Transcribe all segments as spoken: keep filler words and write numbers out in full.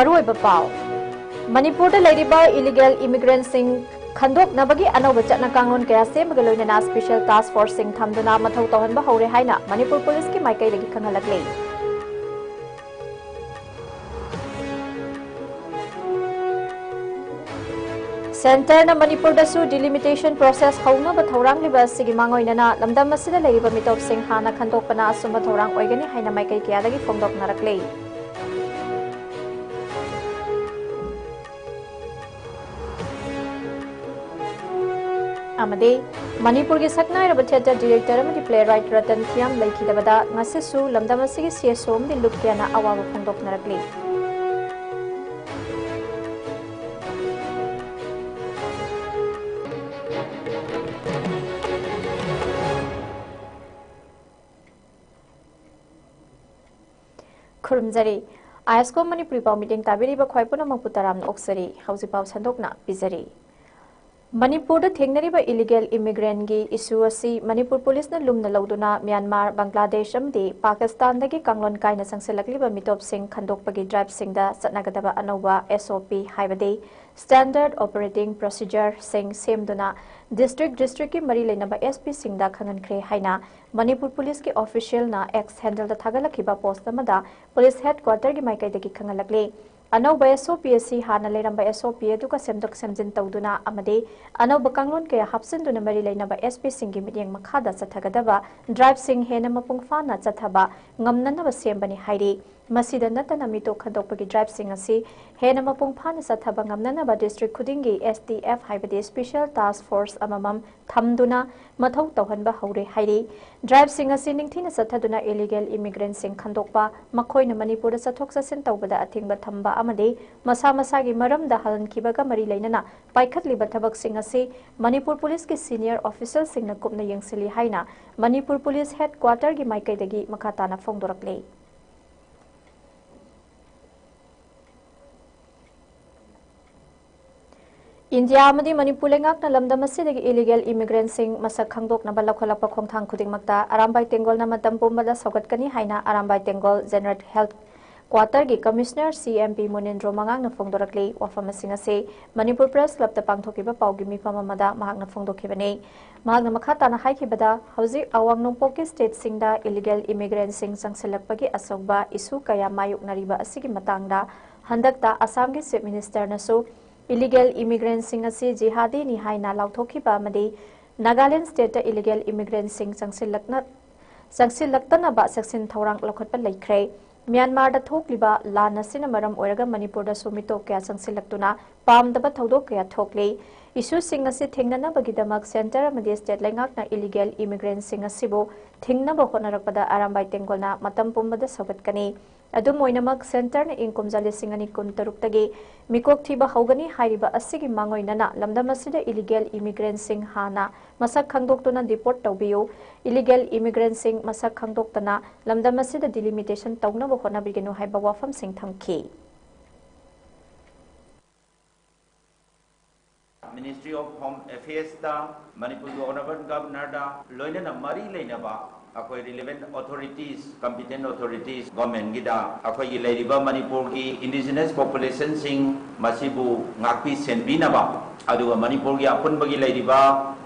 ꯃꯔꯨꯑꯣꯏꯕ ꯄꯥꯎ꯫ ꯃꯅꯤꯄꯨꯔꯗ ꯂꯩꯔꯤꯕ ꯏꯂꯤꯒꯦꯜ ꯏꯃꯤꯒ꯭ꯔꯦꯟꯁꯤꯡ ꯈꯟꯗꯣꯛꯅꯕꯒꯤ ꯑꯅꯧꯕ ꯆꯠꯅ ꯀꯥꯡꯂꯣꯟ ꯀꯌꯥ ꯁꯦꯝꯕꯒ ꯂꯣꯏꯅꯅ ꯁ꯭ꯄꯦꯁꯦꯜ ꯇꯥꯁꯛ ꯐꯣꯔꯁꯁꯤꯡ ꯊꯝꯗꯨꯅ ꯃꯊꯧ ꯇꯧꯍꯟꯕ ꯍꯧꯔꯦ ꯍꯥꯏꯅ ꯃꯅꯤꯄꯨꯔ ꯄꯨꯂꯤꯁꯀꯤ ꯃꯥꯏꯀꯩꯗꯒꯤ ꯈꯪꯍꯜꯂꯛꯂꯤ꯫ ꯁꯦꯟꯇꯔꯅ ꯃꯅꯤꯄꯨꯔꯗꯁꯨ ꯗꯤꯂꯤꯃꯤꯇꯦꯁꯟ ꯄ꯭ꯔꯣꯁꯦꯁ ꯍꯧꯅꯕ ꯊꯧꯔꯥꯡꯂꯤꯕ ꯑꯁꯤꯒꯤ ꯃꯥꯡꯑꯣꯏꯅꯅ ꯂꯝꯗꯝ ꯑꯁꯤꯗ ꯂꯩꯔꯤꯕ ꯃꯤꯇꯣꯞꯁꯤꯡ ꯍꯥꯟꯅ ꯈꯟꯗꯣꯛꯄꯅ ꯑꯆꯨꯝꯕ ꯊꯧꯔꯥꯡ ꯑꯣꯏꯒꯅꯤ ꯍꯥꯏꯅ ꯃꯥꯏꯀꯩ ꯀꯌꯥꯗꯒꯤ ꯐꯣꯡꯗꯣꯛꯅꯔꯛꯂꯤ꯫ ꯑꯃꯗꯤ ꯃꯅꯤꯄꯨꯔꯒꯤ ꯁꯛꯅꯥꯏꯔꯕ ꯊꯤꯌꯦꯇꯔ ꯗꯤꯔꯦꯛꯇꯔ ꯑꯃꯗꯤ ꯄ꯭ꯂꯦꯔꯥꯏꯠ ꯔꯇꯟ ꯊꯤꯌꯥꯝ ꯂꯩꯈꯤꯗꯕꯗ ꯉꯁꯤꯁꯨ ꯂꯝꯗꯝ ꯑꯁꯤꯒꯤ ꯁꯤ ꯑꯦꯁ ꯑꯣ ꯑꯃꯗꯤ ꯂꯨꯞ ꯀꯌꯥꯅ ꯑꯋꯥꯕ ꯐꯣꯡꯗꯣꯛꯅꯔꯛꯂꯤ꯫ ꯈꯨꯔꯨꯝꯖꯔꯤ꯫ ꯑꯥꯏ ꯑꯦꯁ ꯀꯣ ꯃꯅꯤꯄꯨꯔꯤ ꯄꯥꯎ ꯃꯤꯠꯌꯦꯡ ꯇꯥꯕꯤꯔꯤꯕ ꯈ꯭ꯋꯥꯏ ꯄꯨꯝꯅꯃꯛꯄꯨ ꯇꯔꯥꯝꯅ ꯑꯣꯛꯆꯔꯤ꯫ ꯍꯧꯖꯤꯛ ꯄꯥꯎ ꯁꯟꯗꯣꯛꯅ ꯄꯤꯖꯔꯤ꯫ ꯃꯅꯤꯄꯨꯔꯗ ꯊꯦꯡꯅꯔꯤꯕ ꯏꯂꯤꯒꯦꯜ ꯏꯃꯤꯒ꯭ꯔꯦꯟꯒꯤ ꯏꯁꯨ ꯑꯁꯤ ꯃꯅꯤꯄꯨꯔ ꯄꯨꯂꯤꯁꯅ ꯂꯨꯝꯅ ꯂꯧꯗꯨꯅ ꯃ꯭ꯌꯥꯟꯃꯥꯔ, ꯕꯪꯒ꯭ꯂꯥꯗꯦꯁ ꯑꯃꯗꯤ ꯄꯥꯀꯤꯁꯇꯥꯟꯗꯒꯤ ꯀꯥꯡꯂꯣꯟ ꯀꯥꯏꯅ ꯆꯪꯁꯤꯜꯂꯛꯂꯤꯕ ꯃꯤꯇꯣꯞꯁꯤꯡ ꯈꯟꯗꯣꯛꯄꯒꯤ ꯗ꯭ꯔꯥꯏꯚꯁꯤꯡꯗ ꯆꯠꯅꯒꯗꯕ ꯑꯅꯧꯕ ꯑꯦꯁ ꯑꯣ ꯄꯤ ꯍꯥꯏꯕꯗꯤ Standard Operating Procedureꯁꯤꯡ ꯁꯦꯝꯗꯨꯅ ꯗꯤꯁꯇ꯭ꯔꯤꯛ ꯗꯤꯁꯇ꯭ꯔꯤꯛꯀꯤ ꯃꯔꯤ ꯂꯩꯅꯕ ꯑꯦꯁ ꯄꯤꯁꯤꯡꯗ ꯈꯪꯍꯟꯈ꯭ꯔꯦ ꯍꯥꯏꯅ ꯃꯅꯤꯄꯨꯔ ꯄꯨꯂꯤꯁꯀꯤ ꯑꯣꯐꯤꯁꯤꯌꯦꯜꯅ ꯑꯦꯛꯁ ꯍꯦꯟꯗꯜꯗ ꯊꯥꯒꯠꯂꯛꯈꯤꯕ ꯄꯣꯁꯠ ꯑꯃꯗ ꯄꯨꯂꯤꯁ ꯍꯦꯗꯀ꯭ꯋꯥꯇꯔꯒꯤ ꯃꯥꯏꯀꯩꯗꯒꯤ ꯈꯪꯍꯜꯂꯛꯂꯤ꯫ ꯑꯅꯧꯕ ꯑꯦꯁ ꯑꯣ ꯄꯤ ꯑꯁꯤ ꯍꯥꯟꯅ ꯂꯩꯔꯝꯕ ꯑꯦꯁ ꯑꯣ ꯄꯤ ꯑꯗꯨꯒ ꯁꯦꯝꯗꯣꯛ ꯁꯦꯝꯖꯤꯟ ꯇꯧꯗꯨꯅ ꯑꯃꯗꯤ ꯑꯅꯧꯕ ꯀꯥꯡꯂꯣꯟ ꯀꯌꯥ ꯍꯥꯞꯆꯤꯟꯗꯨꯅ ꯃꯔꯤ ꯂꯩꯅꯕ ꯑꯦꯁ ꯄꯤꯁꯤꯡꯒꯤ ꯃꯤꯠꯌꯦꯡ ꯃꯈꯥꯗ ꯆꯠꯊꯒꯗꯕ ꯗ꯭ꯔꯥꯏꯚꯁꯤꯡ ꯍꯦꯟꯅ ꯃꯄꯨꯡ ꯐꯥꯅ ꯆꯠꯊꯕ ꯉꯝꯅꯅꯕ ꯁꯦꯝꯕꯅꯤ ꯍꯥꯏꯔꯤ꯫ ꯃꯁꯤꯗ ꯅꯠꯇꯅ ꯃꯤꯇꯣꯞ ꯈꯟꯗꯣꯛꯄꯒꯤ ꯗ꯭ꯔꯥꯏꯚꯁꯤꯡ ꯑꯁꯤ ꯍꯦꯟꯅ ꯃꯄꯨꯡ ꯐꯥꯅ ꯆꯠꯊꯕ ꯉꯝꯅꯅꯕ ꯗꯤꯁꯇ꯭ꯔꯤꯛ ꯈꯨꯗꯤꯡꯒꯤ ꯑꯦꯁ ꯇꯤ ꯑꯦꯐ ꯍꯥꯏꯕꯗꯤ ꯁ꯭ꯄꯦꯁꯦꯜ ꯇꯥꯁꯛ ꯐꯣꯔꯁ ꯑꯃꯃꯝ ꯊꯝꯗꯨꯅ ꯃꯊꯧ ꯇꯧꯍꯟꯕ ꯍꯧꯔꯦ ꯍꯥꯏꯔꯤ꯫ ꯗ꯭ꯔꯥꯏꯚꯁꯤꯡ ꯑꯁꯤ ꯅꯤꯡꯊꯤꯅ ꯆꯠꯊꯗꯨꯅ ꯏꯂꯤꯒꯦꯜ ꯏꯃꯤꯒ꯭ꯔꯦꯟꯁꯤꯡ ꯈꯟꯗꯣꯛꯄ, ꯃꯈꯣꯏꯅ ꯃꯅꯤꯄꯨꯔꯗ ꯆꯠꯊꯣꯛ ꯆꯠꯁꯤꯟ ꯇꯧꯕꯗ ꯑꯊꯤꯡꯕ ꯊꯝꯕ ꯑꯃꯗꯤ ꯃꯁꯥ ꯃꯁꯥꯒꯤ ꯃꯔꯝꯗ ꯍꯜꯍꯟꯈꯤꯕꯒ ꯃꯔꯤ ꯂꯩꯅꯅ ꯄꯥꯏꯈꯠꯂꯤꯕ ꯊꯕꯛꯁꯤꯡ ꯑꯁꯤ ꯃꯅꯤꯄꯨꯔ ꯄꯨꯂꯤꯁꯀꯤ ꯁꯤꯅꯤꯌꯔ ꯑꯣꯐꯤꯁꯔꯁꯤꯡꯅ ꯀꯨꯞꯅ ꯌꯦꯡꯁꯤꯜꯂꯤ ꯍꯥꯏꯅ ꯃꯅꯤꯄꯨꯔ ꯄꯨꯂꯤꯁ ꯍꯦꯗꯀ꯭ꯋꯥꯇꯔꯒꯤ ꯃꯥꯏꯀꯩꯗꯒꯤ ꯃꯈꯥ ꯇꯥꯅ ꯐꯣꯡꯗꯣꯔꯛꯂꯤ꯫ ꯏꯟꯗꯤꯌꯥ ꯑꯃꯗꯤ ꯃꯅꯤꯄꯨꯔ ꯂꯩꯉꯥꯛꯅ ꯂꯝꯗꯝ ꯑꯁꯤꯗꯒꯤ ꯏꯂꯤꯒꯦꯜ ꯏꯃꯤꯒ꯭ꯔꯦꯟꯁꯤꯡ ꯃꯁꯛ ꯈꯪꯗꯣꯛꯅꯕ ꯂꯧꯈꯠꯂꯛꯄ ꯈꯣꯡꯊꯥꯡ ꯈꯨꯗꯤꯡꯃꯛꯇ ꯑꯔꯥꯝꯕꯥꯏ ꯇꯦꯡꯒꯣꯜꯅ ꯃꯇꯝ ꯄꯨꯝꯕꯗ ꯁꯧꯒꯠꯀꯅꯤ ꯍꯥꯏꯅ ꯑꯔꯥꯝꯕꯥꯏ ꯇꯦꯡꯒꯣꯜ ꯖꯦꯅꯔꯦꯜ ꯍꯦꯜꯊ ꯀ꯭ꯋꯥꯇꯔꯒꯤ ꯀꯃꯤꯁꯅꯔ ꯁꯤ ꯑꯦꯝ ꯄꯤ ꯃꯨꯅꯤꯟꯗ꯭ꯔꯣ ꯃꯉꯥꯡꯅ ꯐꯣꯡꯗꯣꯔꯛꯂꯤ꯫ ꯋꯥꯐꯝ ꯑꯁꯤꯡ ꯑꯁꯤ ꯃꯅꯤꯄꯨꯔ ꯄ꯭ꯔꯦꯁ ꯀ꯭ꯂꯕꯇ ꯄꯥꯡꯊꯣꯛꯈꯤꯕ ꯄꯥꯎꯒꯤ ꯃꯤꯐꯝ ꯑꯃꯗ ꯃꯍꯥꯛꯅ ꯐꯣꯡꯗꯣꯛꯈꯤꯕꯅꯤ꯫ ꯃꯍꯥꯛꯅ ꯃꯈꯥ ꯇꯥꯅ ꯍꯥꯏꯈꯤꯕꯗ, ꯍꯧꯖꯤꯛ ꯑꯋꯥꯡ ꯅꯣꯡꯄꯣꯛꯀꯤ ꯁ꯭ꯇꯦꯠꯁꯤꯡꯗ ꯏꯂꯤꯒꯦꯜ ꯏꯃꯤꯒ꯭ꯔꯦꯟꯁꯤꯡ ꯆꯪꯁꯤꯜꯂꯛꯄꯒꯤ ꯑꯆꯧꯕ ꯏꯁꯨ ꯀꯌꯥ ꯃꯥꯌꯣꯛꯅꯔꯤꯕ ꯑꯁꯤꯒꯤ ꯃꯇꯥꯡꯗ ꯍꯟꯗꯛꯇ ꯑꯁꯥꯝꯒꯤ ꯆꯤꯐ ꯃꯤꯅꯤꯁꯇꯔꯅꯁꯨ ꯏꯂꯤꯒꯦꯜ ꯏꯃꯤꯒ꯭ꯔꯦꯟꯁꯤꯡ ꯑꯁꯤ ꯖꯤꯍꯥꯗꯤꯅꯤ ꯍꯥꯏꯅ ꯂꯥꯎꯊꯣꯛꯈꯤꯕ ꯑꯃꯗꯤ ꯅꯥꯒꯥꯂꯦꯟ ꯁ꯭ꯇꯦꯠꯇ ꯏꯂꯤꯒꯦꯜ ꯏꯃꯤꯒ꯭ꯔꯦꯟꯁꯤꯡ ꯆꯪꯁꯤꯜꯂꯛꯅ-, ꯆꯪꯁꯤꯜꯂꯛꯇꯅꯕ ꯆꯦꯛꯁꯤꯟ ꯊꯧꯔꯥꯡ ꯂꯧꯈꯠꯄ ꯂꯩꯈ꯭ꯔꯦ꯫ ꯃ꯭ꯌꯥꯟꯃꯥꯔꯗ ꯊꯣꯛꯂꯤꯕ ꯂꯥꯟ ꯑꯁꯤꯅ ꯃꯔꯝ ꯑꯣꯏꯔꯒ ꯃꯅꯤꯄꯨꯔꯗꯁꯨ ꯃꯤꯇꯣꯞ ꯀꯌꯥ ꯆꯪꯁꯤꯜꯂꯛꯇꯨꯅ ꯄꯥꯝꯗꯕ ꯊꯧꯗꯣꯛ ꯀꯌꯥ ꯊꯣꯛꯂꯤ꯫ ꯏꯁꯨꯁꯤꯡ ꯑꯁꯤ ꯊꯦꯡꯅꯅꯕꯒꯤꯗꯃꯛ ꯁꯦꯟꯇꯔ ꯑꯃꯗꯤ ꯁ꯭ꯇꯦꯠ ꯂꯩꯉꯥꯛꯅ ꯏꯂꯤꯒꯦꯜ ꯏꯃꯤꯒ꯭ꯔꯦꯟꯁꯤꯡ ꯑꯁꯤꯕꯨ ꯊꯤꯡꯅꯕ ꯍꯣꯠꯅꯔꯛꯄꯗ ꯑꯔꯥꯝꯕꯥꯏ ꯇꯦꯡꯒꯣꯜꯅ ꯃꯇꯝ ꯄꯨꯝꯕꯗ ꯁꯧꯒꯠꯀꯅꯤ꯫ ꯑꯗꯨꯝ ꯑꯣꯏꯅꯃꯛ, ꯁꯦꯟꯇꯔꯅ ꯏꯪ ꯀꯨꯝꯖꯥ ꯂꯤꯁꯤꯡ ꯑꯅꯤ ꯀꯨꯟ ꯇꯔꯨꯛꯇꯒꯤ ꯃꯤꯀꯣꯛ ꯊꯤꯕ ꯍꯧꯒꯅꯤ ꯍꯥꯏꯔꯤꯕ ꯑꯁꯤꯒꯤ ꯃꯥꯡꯑꯣꯏꯅꯅ ꯂꯝꯗꯝ ꯑꯁꯤꯗ ꯏꯂꯤꯒꯦꯜ ꯏꯃꯤꯒ꯭ꯔꯦꯟꯁꯤꯡ ꯍꯥꯟꯅ ꯃꯁꯛ ꯈꯪꯗꯣꯛꯇꯨꯅ ꯗꯤꯄꯣꯔꯠ ꯇꯧꯕꯤꯌꯨ, ꯏꯂꯤꯒꯦꯜ ꯏꯃꯤꯒ꯭ꯔꯦꯟꯁꯤꯡ ꯃꯁꯛ ꯈꯪꯗꯣꯛꯇꯅ ꯂꯝꯗꯝ ꯑꯁꯤꯗ ꯗꯤꯂꯤꯃꯤꯇꯦꯁꯟ ꯇꯧꯅꯕ ꯍꯣꯠꯅꯕꯤꯒꯅꯨ ꯍꯥꯏꯕ ꯋꯥꯐꯝꯁꯤꯡ ꯊꯝꯈꯤ꯫ Ministry of Home Affairs ꯇ, ꯃꯅꯤꯄꯨꯔꯒꯤ ꯑꯣꯅꯔꯦꯕꯜ ꯒꯕꯔꯅꯔꯗ, ꯂꯣꯏꯅꯅ ꯃꯔꯤ ꯂꯩꯅꯕ ꯑꯩꯈꯣꯏ ꯔꯤꯂꯤꯚꯦꯟ ꯑꯣꯊꯣꯔꯤꯇꯤꯁ, ꯀꯝꯄꯤꯇꯦꯟ ꯑꯣꯊꯣꯔꯤꯇꯤꯁ, ꯒꯣꯔꯃꯦꯟꯒꯤꯗ ꯑꯩꯈꯣꯏꯒꯤ ꯂꯩꯔꯤꯕ ꯃꯅꯤꯄꯨꯔꯒꯤ ꯏꯟꯗꯤꯖꯤꯅꯁ ꯄꯣꯄꯨꯂꯦꯁꯟꯁꯤꯡ ꯃꯁꯤꯕꯨ ꯉꯥꯛꯄꯤ ꯁꯦꯟꯕꯤꯅꯕ, ꯑꯗꯨꯒ ꯃꯅꯤꯄꯨꯔꯒꯤ ꯑꯄꯨꯟꯕꯒꯤ ꯂꯩꯔꯤꯕ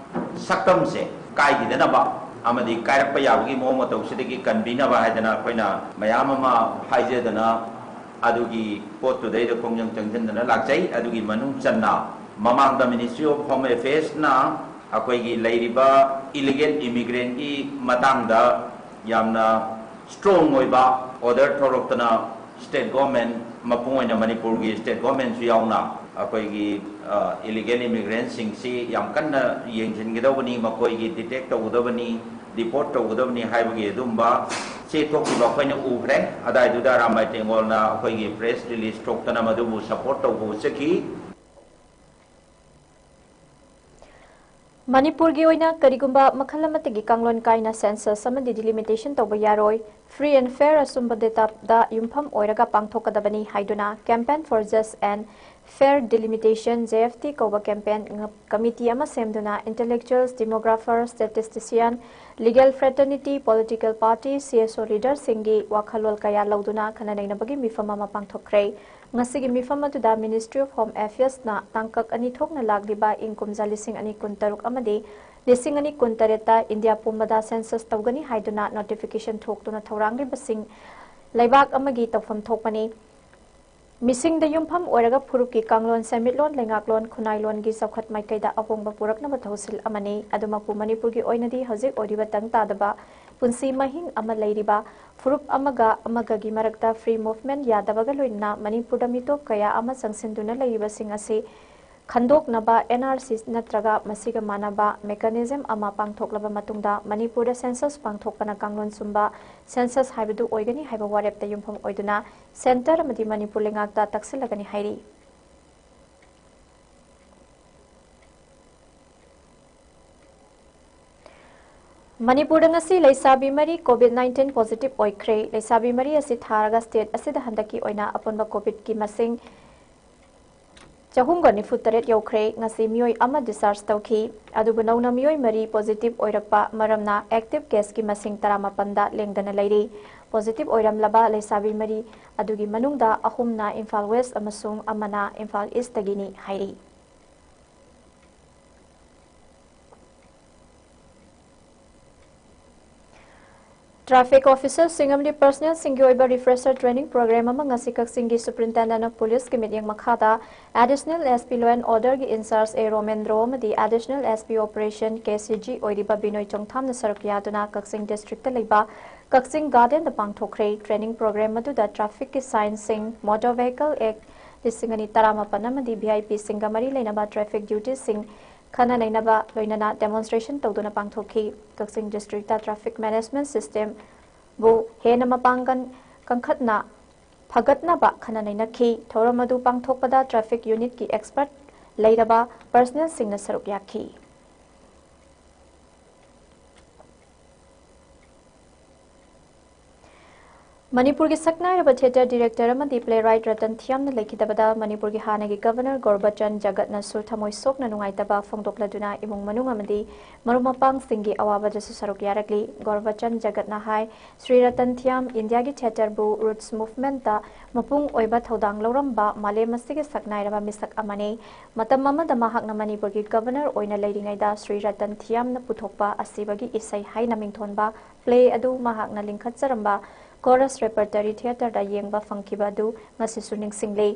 ꯁꯛꯇꯝꯁꯦ ꯀꯥꯏꯈꯤꯗꯅꯕ ꯑꯃꯗꯤ ꯀꯥꯏꯔꯛꯄ ꯌꯥꯕꯒꯤ ꯃꯑꯣꯡ ꯃꯇꯧꯁꯤꯗꯒꯤ ꯀꯟꯕꯤꯅꯕ ꯍꯥꯏꯗꯅ ꯑꯩꯈꯣꯏꯅ ꯃꯌꯥꯝ ꯑꯃ ꯍꯥꯏꯖꯗꯅ ꯑꯗꯨꯒꯤ ꯄꯣꯠꯇꯨꯗꯩꯗ ꯈꯣꯡꯖꯪ ꯆꯪꯁꯤꯟꯗꯅ ꯂꯥꯛꯆꯩ꯫ ꯑꯗꯨꯒꯤ ꯃꯅꯨꯡ ꯆꯟꯅ ꯃꯃꯥꯡꯗ Ministry of Home Affairs ꯅ ꯑꯩꯈꯣꯏꯒꯤ ꯂꯩꯔꯤꯕ ꯏꯂꯤꯒꯦꯜ ꯏꯃꯤꯒ꯭ꯔꯦꯟꯒꯤ ꯃꯇꯥꯡꯗ ꯌꯥꯝꯅ ꯁ꯭ꯇꯔꯣꯡ ꯑꯣꯏꯕ ꯑꯣꯔꯗꯔ ꯊꯣꯔꯛꯇꯅ ꯁ꯭ꯇꯦꯠ ꯒꯣꯔꯃꯦꯟ, ꯃꯄꯨꯡ ꯑꯣꯏꯅ ꯃꯅꯤꯄꯨꯔꯒꯤ ꯁ꯭ꯇꯦꯠ ꯒꯣꯔꯃꯦꯟꯁꯨ ꯌꯥꯎꯅ ꯑꯩꯈꯣꯏꯒꯤ ꯏꯂꯤꯒꯦꯜ ꯏꯃꯤꯒ꯭ꯔꯦꯟꯁꯤꯡꯁꯤ ꯌꯥꯝ ꯀꯟꯅ ꯌꯦꯡꯁꯤꯟꯒꯗꯧꯕꯅꯤ, ꯃꯈꯣꯏꯒꯤ ꯗꯤꯇꯦꯛ ꯇꯧꯒꯗꯕꯅꯤ, ꯗꯤꯄꯣꯔꯠ ꯇꯧꯒꯗꯕꯅꯤ ꯍꯥꯏꯕꯒꯤ ꯑꯗꯨꯝꯕ ꯆꯦ ꯊꯣꯛꯈꯤꯕ ꯑꯩꯈꯣꯏꯅ ꯎꯈ꯭ꯔꯦ꯫ ꯑꯗꯥꯏꯗꯨꯗ ꯑꯔꯥꯝꯕꯥꯏ ꯇꯦꯡꯒꯣꯜꯅ ꯑꯩꯈꯣꯏꯒꯤ ꯄ꯭ꯔꯦꯁ ꯔꯤꯂꯤꯖ ꯊꯣꯛꯇꯅ ꯃꯗꯨꯕꯨ ꯁꯄꯣꯔꯠ ꯇꯧꯕ ꯎꯠꯆꯈꯤ꯫ ꯃꯅꯤꯄꯨꯔꯒꯤ ꯑꯣꯏꯅ ꯀꯔꯤꯒꯨꯝꯕ ꯃꯈꯜ ꯑꯃꯠꯇꯒꯤ ꯀꯥꯡꯂꯣꯟ ꯀꯥꯏꯅ ꯁꯦꯟꯁꯁ ꯑꯃꯗꯤ ꯗꯤꯂꯤꯃꯤꯇꯦꯁꯟ ꯇꯧꯕ ꯌꯥꯔꯣꯏ, free and fair ꯑꯆꯨꯝꯕ ꯗꯦꯇꯥꯗ ꯌꯨꯝꯐꯝ ꯑꯣꯏꯔꯒ ꯄꯥꯡꯊꯣꯛꯀꯗꯕꯅꯤ ꯍꯥꯏꯗꯨꯅ Campaign for Just and Fair Delimitation, J F T ꯀꯧꯕ campaign ꯉ-, committee ꯑꯃ ꯁꯦꯝꯗꯨꯅ intellectuals, demographers, statistician, legal fraternity, political party, C S O leaderꯁꯤꯡꯒꯤ ꯋꯥꯈꯜꯂꯣꯟ ꯀꯌꯥ ꯂꯧꯗꯨꯅ ꯈꯟꯅ ꯅꯩꯅꯕꯒꯤ ꯃꯤꯐꯝ ꯑꯃ ꯄꯥꯡꯊꯣꯛꯈ꯭ꯔꯦ꯫ ꯉꯁꯤꯒꯤ ꯃꯤꯐꯝ ꯑꯗꯨꯗ Ministry of Home Affairsꯅ ꯇꯥꯡꯀꯛ ꯑꯅꯤ ꯊꯣꯛꯅ ꯂꯥꯛꯂꯤꯕ ꯏꯪ ꯀꯨꯝꯖꯥ ꯂꯤꯁꯤꯡ ꯑꯅꯤ ꯀꯨꯟꯇꯔꯨꯛ ꯑꯃꯗꯤ ꯂꯤꯁꯤꯡ ꯑꯅꯤ ꯀꯨꯟꯇꯔꯦꯠꯇ ꯏꯟꯗꯤꯌꯥ ꯄꯨꯝꯕꯗ census ꯇꯧꯒꯅꯤ ꯍꯥꯏꯗꯨꯅ notification ꯊꯣꯛꯇꯨꯅ ꯊꯧꯔꯥꯡꯂꯤꯕꯁꯤꯡ ꯂꯩꯕꯥꯛ ꯑꯃꯒꯤ ꯇꯧꯐꯝ ꯊꯣꯛꯄꯅꯤ꯫ ꯃꯤꯁꯤꯡꯗ ꯌꯨꯝꯐꯝ ꯑꯣꯏꯔꯒ ꯐꯨꯔꯨꯞꯀꯤ ꯀꯥꯡꯂꯣꯟ, ꯁꯦꯟꯃꯤꯠꯂꯣꯟ, ꯂꯩꯉꯥꯛꯂꯣꯟ, ꯈꯨꯟꯅꯥꯏꯂꯣꯟꯒꯤ ꯆꯥꯎꯈꯠ ꯃꯥꯏꯀꯩꯗ ꯑꯍꯣꯡꯕ ꯄꯨꯔꯛꯅꯕ ꯊꯧꯁꯤꯜ ꯑꯃꯅꯤ꯫ ꯑꯗꯨꯃꯛꯄꯨ ꯃꯅꯤꯄꯨꯔꯒꯤ ꯑꯣꯏꯅꯗꯤ ꯍꯧꯖꯤꯛ ꯑꯣꯏꯔꯤꯕ ꯇꯪ ꯇꯥꯗꯕ ꯄꯨꯟꯁꯤ ꯃꯍꯤꯡ ꯑꯃ ꯂꯩꯔꯤꯕ ꯐꯨꯔꯨꯞ ꯑꯃꯒ ꯑꯃꯒꯒꯤ ꯃꯔꯛꯇ free movement ꯌꯥꯗꯕꯒ ꯂꯣꯏꯅꯅ ꯃꯅꯤꯄꯨꯔꯗ ꯃꯤꯇꯣꯞ ꯀꯌꯥ ꯑꯃ ꯆꯪꯁꯤꯟꯗꯨꯅ ꯂꯩꯔꯤꯕꯁꯤꯡ ꯑꯁꯤ ꯈꯟꯗꯣꯛꯅꯕ N R C ꯅꯠꯇ꯭ꯔꯒ ꯃꯁꯤꯒ ꯃꯥꯟꯅꯕ mechanism ꯑꯃ ꯄꯥꯡꯊꯣꯛꯂꯕ ꯃꯇꯨꯡꯗ ꯃꯅꯤꯄꯨꯔꯗ census ꯄꯥꯡꯊꯣꯛꯄꯅ ꯀꯥꯡꯂꯣꯟ ꯆꯨꯝꯕ census ꯍꯥꯏꯕꯗꯨ ꯑꯣꯏꯒꯅꯤ ꯍꯥꯏꯕ ꯋꯥꯔꯦꯞꯇ ꯌꯨꯝꯐꯝ ꯑꯣꯏꯗꯨꯅ Centre ꯑꯃꯗꯤ ꯃꯅꯤꯄꯨꯔ ꯂꯩꯉꯥꯛꯇ ꯇꯛꯁꯤꯜꯂꯒꯅꯤ ꯍꯥꯏꯔꯤ꯫ ꯃꯅꯤꯄꯨꯔꯗ ꯉꯁꯤ ꯂꯩꯁꯥꯕꯤ ꯃꯔꯤ COVID nineteen positive ꯑꯣꯏꯈ꯭ꯔꯦ꯫ ꯂꯩꯁꯥꯕꯤ ꯃꯔꯤ ꯑꯁꯤ ꯊꯥꯔꯒ state ꯑꯁꯤꯗ ꯍꯟꯗꯛꯀꯤ ꯑꯣꯏꯅ ꯑꯄꯨꯟꯕ COVIDꯀꯤ ꯃꯁꯤꯡ ꯆꯍꯨꯝꯒ ꯅꯤꯐꯨ ꯇꯔꯦꯠ ꯌꯧꯈ꯭ꯔꯦ꯫ ꯉꯁꯤ ꯃꯤꯑꯣꯏ ꯑꯃ discharge ꯇꯧꯈꯤ꯫ ꯑꯗꯨꯕꯨ ꯅꯧꯅ ꯃꯤꯑꯣꯏ ꯃꯔꯤ positive ꯑꯣꯏꯔꯛꯄ ꯃꯔꯝꯅ active caseꯀꯤ ꯃꯁꯤꯡ ꯇꯔꯥꯃꯥꯄꯟꯗ ꯂꯦꯡꯗꯅ ꯂꯩꯔꯤ꯫ Positive ꯑꯣꯏꯔꯝꯂꯕ ꯂꯩꯁꯥꯕꯤ ꯃꯔꯤ ꯑꯗꯨꯒꯤ ꯃꯅꯨꯡꯗ ꯑꯍꯨꯝꯅ ꯏꯝꯐꯥꯜ West ꯑꯃꯁꯨꯡ ꯑꯃꯅ ꯏꯝꯐꯥꯜ Eastꯇꯒꯤꯅꯤ ꯍꯥꯏꯔꯤ꯫ Traffic officerꯁꯤꯡ ꯑꯃꯗꯤ personnelꯁꯤꯡꯒꯤ ꯑꯣꯏꯕ refresher training program ꯑꯃ ꯉꯁꯤ ꯀꯛꯆꯤꯡꯒꯤ Superintendent of Policeꯀꯤ ꯃꯤꯠꯌꯦꯡ ꯃꯈꯥꯗ Additional S P Law and Orderꯒꯤ in-charge A ꯔꯣꯃꯦꯟꯗ꯭ꯔꯣ ꯑꯃꯗꯤ Additional S P Operation K C G ꯑꯣꯏꯔꯤꯕ ꯕꯤꯅꯣꯏ ꯆꯣꯡꯊꯥꯝꯅ ꯁꯔꯨꯛ ꯌꯥꯗꯨꯅ ꯀꯛꯆꯤꯡ districtꯇ ꯂꯩꯕ ꯀꯛꯆꯤꯡ Gardenꯗ ꯄꯥꯡꯊꯣꯛꯈ꯭ꯔꯦ꯫ Training program ꯑꯗꯨꯗ trafficꯀꯤ signꯁꯤꯡ, Motor Vehicle Act ꯂꯤꯁꯤꯡ ꯑꯅꯤ ꯇꯔꯥꯃꯥꯄꯟ ꯑꯃꯗꯤ VIPꯁꯤꯡꯒ ꯃꯔꯤ ꯂꯩꯅꯕ traffic dutyꯁꯤꯡ ꯈꯟꯅ ꯅꯩꯅꯕ ꯂꯣꯏꯅꯅ demonstration ꯇꯧꯗꯨꯅ ꯄꯥꯡꯊꯣꯛꯈꯤ꯫ ꯀꯛꯆꯤꯡ districtꯇ traffic management systemꯕꯨ ꯍꯦꯟꯅ ꯃꯄꯥꯡꯒꯜ ꯀꯟꯈꯠꯅ ꯐꯒꯠꯅꯕ ꯈꯟꯅ ꯅꯩꯅꯈꯤ꯫ ꯊꯧꯔꯝ ꯑꯗꯨ ꯄꯥꯡꯊꯣꯛꯄꯗ traffic unitꯀꯤ expert ꯂꯩꯔꯕ personnelꯁꯤꯡꯅ ꯁꯔꯨꯛ ꯌꯥꯈꯤ꯫ ꯃꯅꯤꯄꯨꯔꯒꯤ ꯁꯛꯅꯥꯏꯔꯕ ꯊꯤꯌꯦꯇꯔ ꯗꯤꯔꯦꯛꯇꯔ ꯑꯃꯗꯤ ꯄ꯭ꯂꯦ ꯔꯥꯏꯠ ꯔꯇꯟ ꯊꯤꯌꯥꯝꯅ ꯂꯩꯈꯤꯗꯕꯗ ꯃꯅꯤꯄꯨꯔꯒꯤ ꯍꯥꯟꯅꯒꯤ ꯒꯕꯔꯅꯔ ꯒꯣꯔꯕꯆꯟ ꯖꯒꯠꯅꯁꯨ ꯊꯃꯣꯏ ꯁꯣꯛꯅ ꯅꯨꯡꯉꯥꯏꯇꯕ ꯐꯣꯡꯗꯣꯛꯂꯗꯨꯅ ꯏꯃꯨꯡ ꯃꯅꯨꯡ ꯑꯃꯗꯤ ꯃꯔꯨꯞ ꯃꯄꯥꯡꯁꯤꯡꯒꯤ ꯑꯋꯥꯕꯗꯁꯨ ꯁꯔꯨꯛ ꯌꯥꯔꯛꯂꯤ꯫ ꯒꯣꯔꯕꯆꯟ ꯖꯒꯠꯅ ꯍꯥꯏ, ꯁ꯭ꯔꯤ ꯔꯇꯟ ꯊꯤꯌꯥꯝ ꯏꯟꯗꯤꯌꯥꯒꯤ ꯊꯤꯌꯦꯇꯔꯕꯨ ꯔꯨꯠꯁ ꯃꯨꯚꯃꯦꯟꯠꯇ ꯃꯄꯨꯡ ꯑꯣꯏꯕ ꯊꯧꯗꯥꯡ ꯂꯧꯔꯝꯕ ꯃꯥꯂꯦꯝ ꯑꯁꯤꯒꯤ ꯁꯛꯅꯥꯏꯔꯕ ꯃꯤꯁꯛ ꯑꯃꯅꯤ꯫ ꯃꯇꯝ ꯑꯃꯗ ꯃꯍꯥꯛꯅ ꯃꯅꯤꯄꯨꯔꯒꯤ ꯒꯕꯔꯅꯔ ꯑꯣꯏꯅ ꯂꯩꯔꯤꯉꯩꯗ ꯁ꯭ꯔꯤ ꯔꯇꯟ ꯊꯤꯌꯥꯝꯅ ꯄꯨꯊꯣꯛꯄ ꯑꯁꯤꯕꯒꯤ ꯏꯁꯩ ꯍꯥꯏꯅ ꯃꯤꯡꯊꯣꯟꯕ ꯄ꯭ꯂꯦ ꯑꯗꯨ ꯃꯍꯥꯛꯅ ꯂꯤꯡꯈꯠꯆꯔꯝꯕ ꯀꯣꯔꯁ ꯔꯦꯄꯔꯇꯔꯤ ꯊꯤꯌꯦꯇꯔꯗ ꯌꯦꯡꯕ ꯐꯪꯈꯤꯕ ꯑꯗꯨ ꯉꯁꯤꯁꯨ ꯅꯤꯡꯁꯤꯡꯂꯤ꯫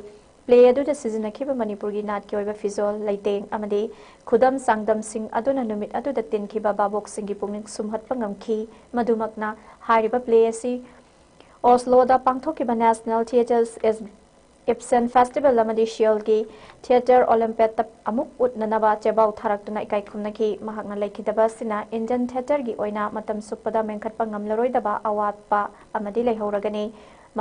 ꯄ꯭ꯂꯦ ꯑꯗꯨꯗ ꯁꯤꯖꯤꯟꯅꯈꯤꯕ ꯃꯅꯤꯄꯨꯔꯒꯤ ꯅꯥꯠꯀꯤ ꯑꯣꯏꯕ ꯐꯤꯖꯣꯜ, ꯂꯩꯇꯦꯡ ꯑꯃꯗꯤ ꯈꯨꯗꯝ ꯆꯥꯡꯗꯝꯁꯤꯡ ꯑꯗꯨꯅ ꯅꯨꯃꯤꯠ ꯑꯗꯨꯗ ꯇꯤꯟꯈꯤꯕ ꯚꯥꯕꯣꯛꯁꯤꯡꯒꯤ ꯄꯨꯛꯅꯤꯡ ꯁꯨꯝꯍꯠꯄ ꯉꯝꯈꯤ꯫ ꯃꯗꯨꯃꯛꯅ ꯍꯥꯏꯔꯤꯕ ꯄ꯭ꯂꯦ ꯑꯁꯤ ꯑꯣꯁꯂꯣꯗ ꯄꯥꯡꯊꯣꯛꯈꯤꯕ National Theatres Ibsen Festival ꯑꯃꯗꯤ ꯁꯤꯑꯣꯜꯒꯤ ꯊꯤꯌꯦꯇꯔ ꯑꯣꯂꯤꯝꯄꯤꯌꯥꯗꯇ ꯑꯃꯨꯛ ꯎꯠꯅꯅꯕ ꯆꯦꯕꯥꯎ ꯊꯥꯔꯛꯇꯨꯅ ꯏꯀꯥꯏ ꯈꯨꯝꯅꯈꯤ꯫ ꯃꯍꯥꯛꯅ ꯂꯩꯈꯤꯗꯕ ꯑꯁꯤꯅ ꯏꯟꯗꯤꯌꯟ ꯊꯤꯌꯦꯇꯔꯒꯤ ꯑꯣꯏꯅ ꯃꯇꯝ ꯆꯨꯞꯄꯗ ꯃꯦꯟꯈꯠꯄ ꯉꯝꯂꯔꯣꯏꯗꯕ ꯑꯋꯥꯠꯄ ꯑꯃꯗꯤ ꯂꯩꯍꯧꯔꯒꯅꯤ꯫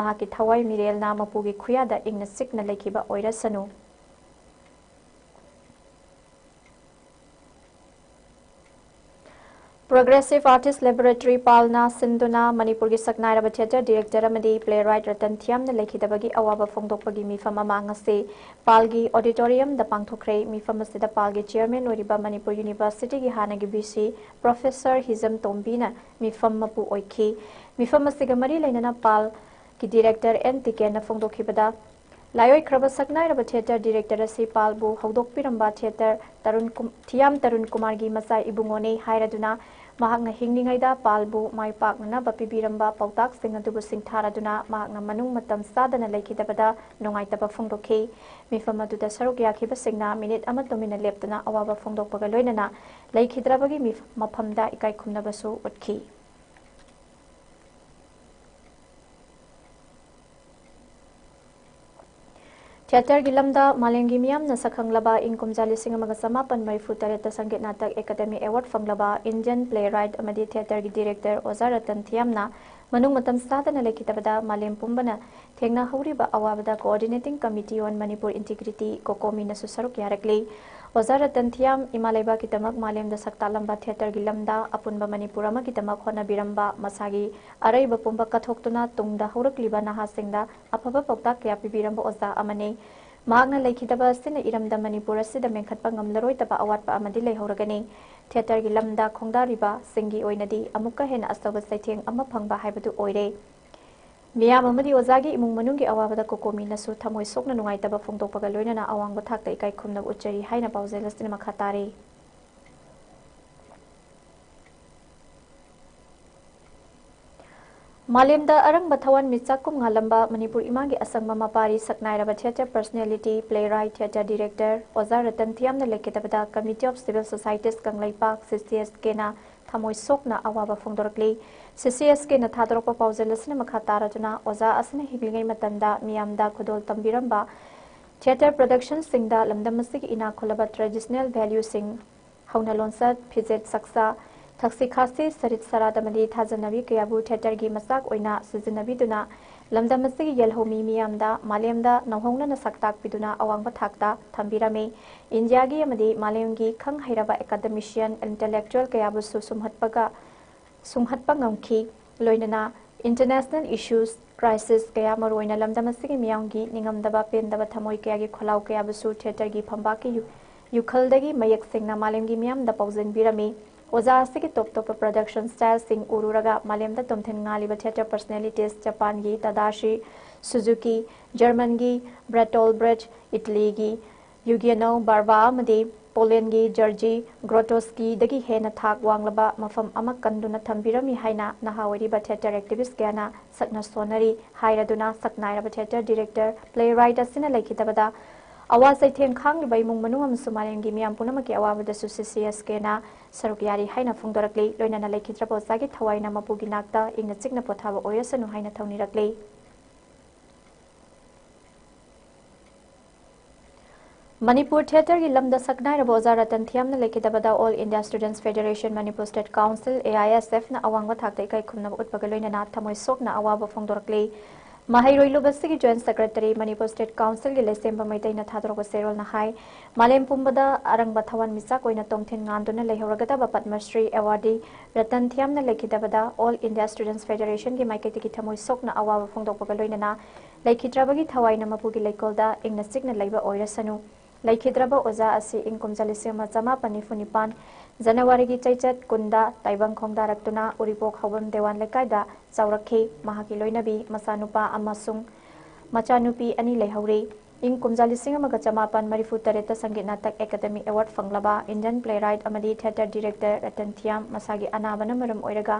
ꯃꯍꯥꯛꯀꯤ ꯊꯋꯥꯏ ꯃꯤꯔꯦꯜꯅ ꯃꯄꯨꯒꯤ ꯈꯨꯌꯥꯗ ꯏꯪꯅ ꯆꯤꯛꯅ ꯂꯩꯈꯤꯕ ꯑꯣꯏꯔꯁꯅꯨ꯫ Progressive Artist Laboratory ꯄꯥꯜꯅ ꯁꯤꯟꯗꯨꯅ ꯃꯅꯤꯄꯨꯔꯒꯤ ꯁꯛꯅꯥꯏꯔꯕ ꯊꯤꯌꯦꯇꯔ ꯗꯤꯔꯦꯛꯇꯔ ꯑꯃꯗꯤ ꯄ꯭ꯂꯦ ꯔꯥꯏꯠ ꯔꯇꯟ ꯊꯤꯌꯥꯝꯅ ꯂꯩꯈꯤꯗꯕꯒꯤ ꯑꯋꯥꯕ ꯐꯣꯡꯗꯣꯛꯄꯒꯤ ꯃꯤꯐꯝ ꯑꯃ ꯉꯁꯤ ꯄꯥꯜꯒꯤ ꯑꯣꯗꯤꯇꯣꯔꯤꯌꯝꯗ ꯄꯥꯡꯊꯣꯛꯈ꯭ꯔꯦ꯫ ꯃꯤꯐꯝ ꯑꯁꯤꯗ ꯄꯥꯜꯒꯤ ꯆꯤꯌꯔꯃꯦꯟ ꯑꯣꯏꯔꯤꯕ ꯃꯅꯤꯄꯨꯔ ꯌꯨꯅꯤꯚꯔꯁꯤꯇꯤꯒꯤ ꯍꯥꯟꯅꯒꯤ ꯚꯤ ꯁꯤ ꯄ꯭ꯔꯣꯐꯦꯁꯔ ꯍꯤꯖꯝ ꯇꯣꯝꯕꯤꯅ ꯃꯤꯐꯝ ꯃꯄꯨ ꯑꯣꯏꯈꯤ꯫ ꯃꯤꯐꯝ ꯑꯁꯤꯒ ꯃꯔꯤ ꯂꯩꯅꯅ ꯄꯥꯜꯒꯤ ꯗꯤꯔꯦꯛꯇꯔ ꯑꯦꯟ ꯇꯤꯀꯦꯟꯅ ꯐꯣꯡꯗꯣꯛꯈꯤꯕꯗ, ꯂꯥꯏꯑꯣꯏꯈ꯭ꯔꯕ ꯁꯛꯅꯥꯏꯔꯕ ꯊꯤꯌꯦꯇꯔ ꯗꯤꯔꯦꯛꯇꯔ ꯑꯁꯤ ꯄꯥꯜꯕꯨ ꯍꯧꯗꯣꯛꯄꯤꯔꯝꯕ ꯊꯤꯌꯦꯇꯔ ꯇꯔꯨꯟ ꯀꯨꯝ-, ꯊꯤꯌꯥꯝ ꯇꯔꯨꯟ ꯀꯨꯃꯥꯔꯒꯤ ꯃꯆꯥ ꯏꯕꯨꯡꯉꯣꯅꯤ ꯍꯥꯏꯔꯗꯨꯅ, ꯃꯍꯥꯛꯅ ꯍꯤꯡꯂꯤꯉꯩꯗ ꯄꯥꯜꯕꯨ ꯃꯥꯏ ꯄꯥꯛꯅꯅꯕ ꯄꯤꯕꯤꯔꯝꯕ ꯄꯥꯎꯇꯥꯛꯁꯤꯡ ꯑꯗꯨꯕꯨ ꯁꯤꯡꯊꯥꯔꯗꯨꯅ ꯃꯍꯥꯛꯅ ꯃꯅꯨꯡ ꯃꯇꯝ ꯆꯥꯗꯅ ꯂꯩꯈꯤꯗꯕꯗ ꯅꯨꯡꯉꯥꯏꯇꯕ ꯐꯣꯡꯗꯣꯛꯈꯤ꯫ ꯃꯤꯐꯝ ꯑꯗꯨꯗ ꯁꯔꯨꯛ ꯌꯥꯈꯤꯕꯁꯤꯡꯅ ꯃꯤꯅꯤꯠ ꯑꯃ ꯇꯨꯃꯤꯟꯅ ꯂꯦꯞꯇꯨꯅ ꯑꯋꯥꯕ ꯐꯣꯡꯗꯣꯛꯄꯒ ꯂꯣꯏꯅꯅ ꯂꯩꯈꯤꯗ꯭ꯔꯕꯒꯤ ꯃꯤꯐ-, ꯃꯐꯝꯗ ꯏꯀꯥꯏ ꯈꯨꯝꯅꯕꯁꯨ ꯎꯠꯈꯤ꯫ ꯊꯤꯌꯦꯇꯔꯒꯤ ꯂꯝꯗ ꯃꯥꯂꯦꯝꯒꯤ ꯃꯤꯌꯥꯝꯅ ꯁꯛꯈꯪꯂꯕ ꯏꯪ ꯀꯨꯝꯖꯥ ꯂꯤꯁꯤꯡ ꯑꯃꯒ ꯆꯃꯥꯄꯟ ꯃꯔꯤꯐꯨ ꯇꯔꯦꯠꯇ ꯁꯪꯒꯤꯠ ꯅꯥꯇꯛ ꯑꯦꯀꯥꯗꯦꯃꯤ ꯑꯦꯋꯥꯔꯗ ꯐꯪꯂꯕ ꯏꯟꯗꯤꯌꯟ ꯄ꯭ꯂꯦ ꯔꯥꯏꯠ ꯑꯃꯗꯤ ꯊꯤꯌꯦꯇꯔꯒꯤ ꯗꯤꯔꯦꯛꯇꯔ ꯑꯣꯖꯥ ꯔꯇꯟ ꯊꯤꯌꯥꯝꯅ ꯃꯅꯨꯡ ꯃꯇꯝ ꯆꯥꯗꯅ ꯂꯩꯈꯤꯗꯕꯗ ꯃꯥꯂꯦꯝ ꯄꯨꯝꯕꯅ ꯊꯦꯡꯅꯍꯧꯔꯤꯕ ꯑꯋꯥꯕꯗ Coordinating Committee on Manipur Integrity, ꯀꯣꯀꯣꯃꯤꯅꯁꯨ ꯁꯔꯨꯛ ꯌꯥꯔꯛꯂꯤ꯫ ꯑꯣꯖꯥ ꯔꯇꯟ ꯊꯤꯌꯥꯝ ꯏꯃꯥ ꯂꯩꯕꯥꯛꯀꯤꯗꯃꯛ ꯃꯥꯂꯦꯝꯗ ꯁꯛ ꯇꯥꯛꯂꯝꯕ ꯊꯤꯌꯦꯇꯔꯒꯤ ꯂꯝꯗ ꯑꯄꯨꯟꯕ ꯃꯅꯤꯄꯨꯔ ꯑꯃꯒꯤꯗꯃꯛ ꯍꯣꯠꯅꯕꯤꯔꯝꯕ, ꯃꯁꯥꯒꯤ ꯑꯔꯩꯕ ꯄꯨꯝꯕ ꯀꯠꯊꯣꯛꯇꯨꯅ ꯇꯨꯡꯗ ꯍꯧꯔꯛꯂꯤꯕ ꯅꯍꯥꯁꯤꯡꯗ ꯑꯐꯕ ꯄꯥꯎꯇꯥꯛ ꯀꯌꯥ ꯄꯤꯕꯤꯔꯝꯕ ꯑꯣꯖꯥ ꯑꯃꯅꯤ꯫ ꯃꯍꯥꯛꯅ ꯂꯩꯈꯤꯗꯕ ꯑꯁꯤꯅ ꯏꯔꯝꯗꯝ ꯃꯅꯤꯄꯨꯔ ꯑꯁꯤꯗ ꯃꯦꯟꯈꯠꯄ ꯉꯝꯂꯔꯣꯏꯗꯕ ꯑꯋꯥꯠꯄ ꯑꯃꯗꯤ ꯂꯩꯍꯧꯔꯒꯅꯤ꯫ ꯊꯤꯌꯦꯇꯔꯒꯤ ꯂꯝꯗ ꯈꯣꯡꯗꯥꯔꯤꯕꯁꯤꯡꯒꯤ ꯑꯣꯏꯅꯗꯤ ꯑꯃꯨꯛꯀ ꯍꯦꯟꯅ ꯑꯆꯧꯕ ꯆꯩꯊꯦꯡ ꯑꯃ ꯐꯪꯕ ꯍꯥꯏꯕꯗꯨ ꯑꯣꯏꯔꯦ꯫ ꯃꯤꯌꯥꯝ ꯑꯃꯗꯤ ꯑꯣꯖꯥꯒꯤ ꯏꯃꯨꯡ ꯃꯅꯨꯡꯒꯤ ꯑꯋꯥꯕꯗ ꯀꯣꯀꯣꯃꯤꯅꯁꯨ ꯊꯃꯣꯏ ꯁꯣꯛꯅ ꯅꯨꯡꯉꯥꯏꯇꯕ ꯐꯣꯡꯗꯣꯛꯄꯒ ꯂꯣꯏꯅꯅ ꯑꯋꯥꯡꯕ ꯊꯥꯛꯇ ꯏꯀꯥꯏ ꯈꯨꯝꯅꯕ ꯎꯠꯆꯔꯤ ꯍꯥꯏꯅ ꯄꯥꯎꯖꯦꯜ ꯑꯁꯤꯅ ꯃꯈꯥ ꯇꯥꯔꯤ꯫ ꯃꯥꯂꯦꯝꯗ ꯑꯔꯪꯕ ꯊꯋꯥꯟꯃꯤꯆꯥꯛ ꯀꯨꯝ ꯉꯥꯜꯂꯝꯕ ꯃꯅꯤꯄꯨꯔ ꯏꯃꯥꯒꯤ ꯑꯁꯪꯕ ꯃꯄꯥꯔꯤ ꯁꯛꯅꯥꯏꯔꯕ theatre personality, playwright, theatre director Oja Ratan ꯊꯤꯌꯥꯝꯅ ꯂꯩꯈꯤꯗꯕꯗ Committee of Civil Societies Kangleipak, ꯁꯤ ꯁꯤ ꯑꯦꯁ ꯀꯦꯅ ꯊꯃꯣꯏ ꯁꯣꯛꯅ ꯑꯋꯥꯕ ꯐꯣꯡꯗꯣꯔꯛꯂꯤ꯫ ꯁꯤ ꯁꯤ ꯑꯦꯁ ꯀꯦꯅ ꯊꯥꯗꯣꯔꯛꯄ ꯄꯥꯎꯖꯦꯜ ꯑꯁꯤꯅ ꯃꯈꯥ ꯇꯥꯔꯗꯨꯅ, ꯑꯣꯖꯥ ꯑꯁꯤꯅ ꯍꯤꯡꯂꯤꯉꯩ ꯃꯇꯝꯗ ꯃꯤꯌꯥꯝꯗ ꯈꯨꯗꯣꯜ ꯇꯝꯕꯤꯔꯝꯕ ꯊꯤꯌꯦꯇꯔ ꯄ꯭ꯔꯗꯛꯁꯟꯁꯤꯡꯗ ꯂꯝꯗꯝ ꯑꯁꯤꯒꯤ ꯏꯅꯥꯛ ꯈꯨꯜꯂꯕ ꯇ꯭ꯔꯦꯗꯤꯁꯅꯦꯜ ꯚꯦꯂ꯭ꯌꯨꯁꯤꯡ, ꯍꯧꯅ ꯂꯣꯟꯆꯠ, ꯐꯤꯖꯦꯠ ꯆꯥꯛꯆꯥ, ꯊꯛꯁꯤ ꯈꯥꯁꯤ, ꯁꯔꯤꯠ ꯁꯔꯥꯠ ꯑꯃꯗꯤ ꯊꯥꯖꯅꯕꯤ ꯀꯌꯥꯕꯨ ꯊꯤꯌꯦꯇꯔꯒꯤ ꯃꯆꯥꯛ ꯑꯣꯏꯅ ꯁꯤꯖꯤꯟꯅꯕꯤꯗꯨꯅ ꯂꯝꯗꯝ ꯑꯁꯤꯒꯤ ꯌꯦꯜꯍꯧꯃꯤ ꯃꯤꯌꯥꯝꯗ ꯃꯥꯂꯦꯝꯗ ꯅꯧꯍꯧꯅꯅ ꯁꯛ ꯇꯥꯛꯄꯤꯗꯨꯅ ꯑꯋꯥꯡꯕ ꯊꯥꯛꯇ ꯊꯝꯕꯤꯔꯝꯃꯤ꯫ ꯏꯟꯗꯤꯌꯥꯒꯤ ꯑꯃꯗꯤ ꯃꯥꯂꯦꯝꯒꯤ ꯈꯪ ꯍꯩꯔꯕ ꯑꯦꯀꯥꯗꯃꯤꯁꯤꯌꯟ, ꯏꯟꯇꯦꯂꯦꯛꯆꯨꯋꯦꯜ ꯀꯌꯥꯕꯨꯁꯨ ꯁꯨꯝꯍꯠꯄꯒ, ꯁꯨꯝꯍꯠꯄ ꯉꯝꯈꯤ꯫ ꯂꯣꯏꯅꯅ ꯏꯟꯇꯔꯅꯦꯁꯅꯦꯜ ꯏꯁꯨꯁ, ꯀ꯭ꯔꯥꯏꯁꯤꯁ ꯀꯌꯥ, ꯃꯔꯨꯑꯣꯏꯅ ꯂꯝꯗꯝ ꯑꯁꯤꯒꯤ ꯃꯤꯌꯥꯝꯒꯤ ꯅꯤꯡꯉꯝꯗꯕ ꯄꯦꯟꯗꯕ ꯊꯃꯣꯏ ꯀꯌꯥꯒꯤ ꯈꯣꯜꯂꯥꯎ ꯀꯌꯥꯕꯨꯁꯨ ꯊꯤꯌꯦꯇꯔꯒꯤ ꯐꯝꯕꯥꯛꯀꯤ ꯌꯨ-, ꯌꯨꯈꯜꯗꯒꯤ ꯃꯌꯦꯛ ꯁꯦꯡꯅ ꯃꯥꯂꯦꯝꯒꯤ ꯃꯤꯌꯥꯝꯗ ꯄꯥꯎꯖꯦꯟꯕꯤꯔꯝꯃꯤ꯫ ꯑꯣꯖꯥ ꯑꯁꯤꯒꯤ ꯇꯣꯞ ꯇꯣꯞꯄ ꯄ꯭ꯔꯗꯛꯁꯟ ꯁ꯭ꯇꯥꯏꯜꯁꯤꯡ ꯎꯔꯨꯔꯒ ꯃꯥꯂꯦꯝꯗ ꯇꯣꯝꯊꯤꯟ ꯉꯥꯜꯂꯤꯕ ꯊꯤꯌꯦꯇꯔ ꯄꯔꯁꯅꯦꯂꯤꯇꯤꯁ, ꯖꯄꯥꯟꯒꯤ ꯇꯗꯥꯁꯤ ꯁꯨꯖꯨꯀꯤ, ꯖꯔꯃꯟꯒꯤ ꯕꯔꯇꯣꯜ ꯕ꯭ꯔꯦꯆ, ꯏꯇꯂꯤꯒꯤ ꯌꯨꯒꯤꯌꯥꯅꯣ ꯕꯥꯔꯕꯥ ꯑꯃꯗꯤ ꯄꯣꯂꯦꯟꯒꯤ ꯖꯔꯖꯤ ꯒ꯭ꯔꯣꯇꯣꯁꯀꯤꯗꯒꯤ ꯍꯦꯟꯅ ꯊꯥꯛ ꯋꯥꯡꯂꯕ ꯃꯐꯝ ꯑꯃ ꯀꯟꯗꯨꯅ ꯊꯝꯕꯤꯔꯝꯃꯤ ꯍꯥꯏꯅ ꯅꯍꯥ ꯑꯣꯏꯔꯤꯕ ꯊꯤꯌꯦꯇꯔ ꯑꯦꯛꯇꯤꯚꯤꯁ ꯀꯌꯥꯅ ꯁꯛꯅ ꯁꯣꯟꯅꯔꯤ꯫ ꯍꯥꯏꯔꯗꯨꯅ ꯁꯛꯅꯥꯏꯔꯕ ꯊꯤꯌꯦꯇꯔ ꯗꯤꯔꯦꯛꯇꯔ, ꯄ꯭ꯂꯦ ꯔꯥꯏꯠ ꯑꯁꯤꯅ ꯂꯩꯈꯤꯗꯕꯗ ꯑꯋꯥ ꯆꯩꯊꯦꯡ ꯈꯥꯡꯂꯤꯕ ꯏꯃꯨꯡ ꯃꯅꯨꯡ ꯑꯃꯁꯨꯡ ꯃꯥꯂꯦꯝꯒꯤ ꯃꯤꯌꯥꯝ ꯄꯨꯝꯅꯃꯛꯀꯤ ꯑꯋꯥꯕꯗꯁꯨ ꯁꯤ ꯁꯤ ꯑꯦꯁ ꯀꯦꯅ ꯁꯔꯨꯛ ꯌꯥꯔꯤ ꯍꯥꯏꯅ ꯐꯣꯡꯗꯣꯔꯛꯂꯤ꯫ ꯂꯣꯏꯅꯅ ꯂꯩꯈꯤꯗ꯭ꯔꯕ ꯑꯣꯖꯥꯒꯤ ꯊꯋꯥꯏꯅ ꯃꯄꯨꯒꯤ ꯅꯥꯛꯇ ꯏꯪꯅ ꯆꯤꯛꯅ ꯄꯣꯊꯥꯕ ꯑꯣꯏꯔꯁꯅꯨ ꯍꯥꯏꯅ ꯊꯧꯅꯤꯔꯛꯂꯤ꯫ ꯃꯅꯤꯄꯨꯔ ꯊꯤꯌꯦꯇꯔꯒꯤ ꯂꯝꯗ ꯁꯛꯅꯥꯏꯔꯕ ꯑꯣꯖꯥ Ratan ꯊꯤꯌꯥꯝꯅ ꯂꯩꯈꯤꯗꯕꯗ All India Students Federation, Manipur State Council, A I S F ꯅ ꯑꯋꯥꯡꯕ ꯊꯥꯛꯇ ꯏꯀꯥꯏ ꯈꯨꯝꯅꯕ ꯎꯠꯄꯒ ꯂꯣꯏꯅꯅ ꯊꯃꯣꯏ ꯁꯣꯛꯅ ꯑꯋꯥꯕ ꯐꯣꯡꯗꯣꯔꯛꯂꯤ꯫ ꯃꯍꯩꯔꯣꯏ ꯂꯨꯞ ꯑꯁꯤꯒꯤ Joint Secretary, Manipur State Council ꯒꯤ ꯂꯩꯁꯦꯝꯕ ꯃꯩꯇꯩꯅ ꯊꯥꯗꯣꯔꯛꯄ ꯆꯦꯔꯣꯜꯅ ꯍꯥꯏ, ꯃꯥꯂꯦꯝ ꯄꯨꯝꯕꯗ ꯑꯔꯪꯕ ꯊꯋꯥꯟꯃꯤꯆꯥꯛ ꯑꯣꯏꯅ ꯇꯣꯝꯊꯤꯟ ꯉꯥꯟꯗꯨꯅ ꯂꯩꯍꯧꯔꯒꯗꯕ Padma Shri Awardee Ratan ꯊꯤꯌꯥꯝꯅ ꯂꯩꯈꯤꯗꯕꯗ All India Students Federation ꯒꯤ ꯃꯥꯏꯀꯩꯗꯒꯤ ꯊꯃꯣꯏ ꯁꯣꯛꯅ ꯑꯋꯥꯕ ꯐꯣꯡꯗꯣꯛꯄꯒ ꯂꯣꯏꯅꯅ ꯂꯩꯈꯤꯗ꯭ꯔꯕꯒꯤ ꯊꯋꯥꯏꯅ ꯃꯄꯨꯒꯤ ꯂꯩꯀꯣꯜꯗ ꯏꯪꯅ ꯆꯤꯛꯅ ꯂꯩꯕ ꯑꯣꯏꯔꯁꯅꯨ꯫ ꯂꯩꯈꯤꯗ꯭ꯔꯕ ꯑꯣꯖꯥ ꯑꯁꯤ ꯏꯪ ꯀꯨꯝꯖꯥ ꯂꯤꯁꯤꯡ ꯑꯃ ꯆꯃꯥꯄꯟ ꯅꯤꯐꯨ ꯅꯤꯄꯥꯟ January ꯒꯤ ꯆꯩꯆꯠ ꯀꯨꯟꯗ ꯇꯥꯏꯕꯪ ꯈꯣꯡꯗꯥꯔꯛꯇꯨꯅ ꯎꯔꯤꯄꯣꯛ ꯍꯥꯎꯕꯝ ꯗꯦꯋꯥꯟ ꯂꯩꯀꯥꯏꯗ ꯆꯥꯎꯔꯛꯈꯤ꯫ ꯃꯍꯥꯛꯀꯤ ꯂꯣꯏꯅꯕꯤ ꯃꯆꯥꯅꯨꯄꯥ ꯑꯃꯁꯨꯡ ꯃꯆꯥꯅꯨꯄꯤ ꯑꯅꯤ ꯂꯩꯍꯧꯔꯤ꯫ ꯏꯪ ꯀꯨꯝꯖꯥ ꯂꯤꯁꯤꯡ ꯑꯃꯒ ꯆꯃꯥꯄꯟ ꯃꯔꯤꯐꯨ ꯇꯔꯦꯠꯇ Sangeet Natak Academy Award ꯐꯪꯂꯕ Indian playwright ꯑꯃꯗꯤ theatre director ꯔꯇꯟ ꯊꯤꯌꯥꯝ ꯃꯁꯥꯒꯤ ꯑꯅꯥꯕꯅ ꯃꯔꯝ ꯑꯣꯏꯔꯒ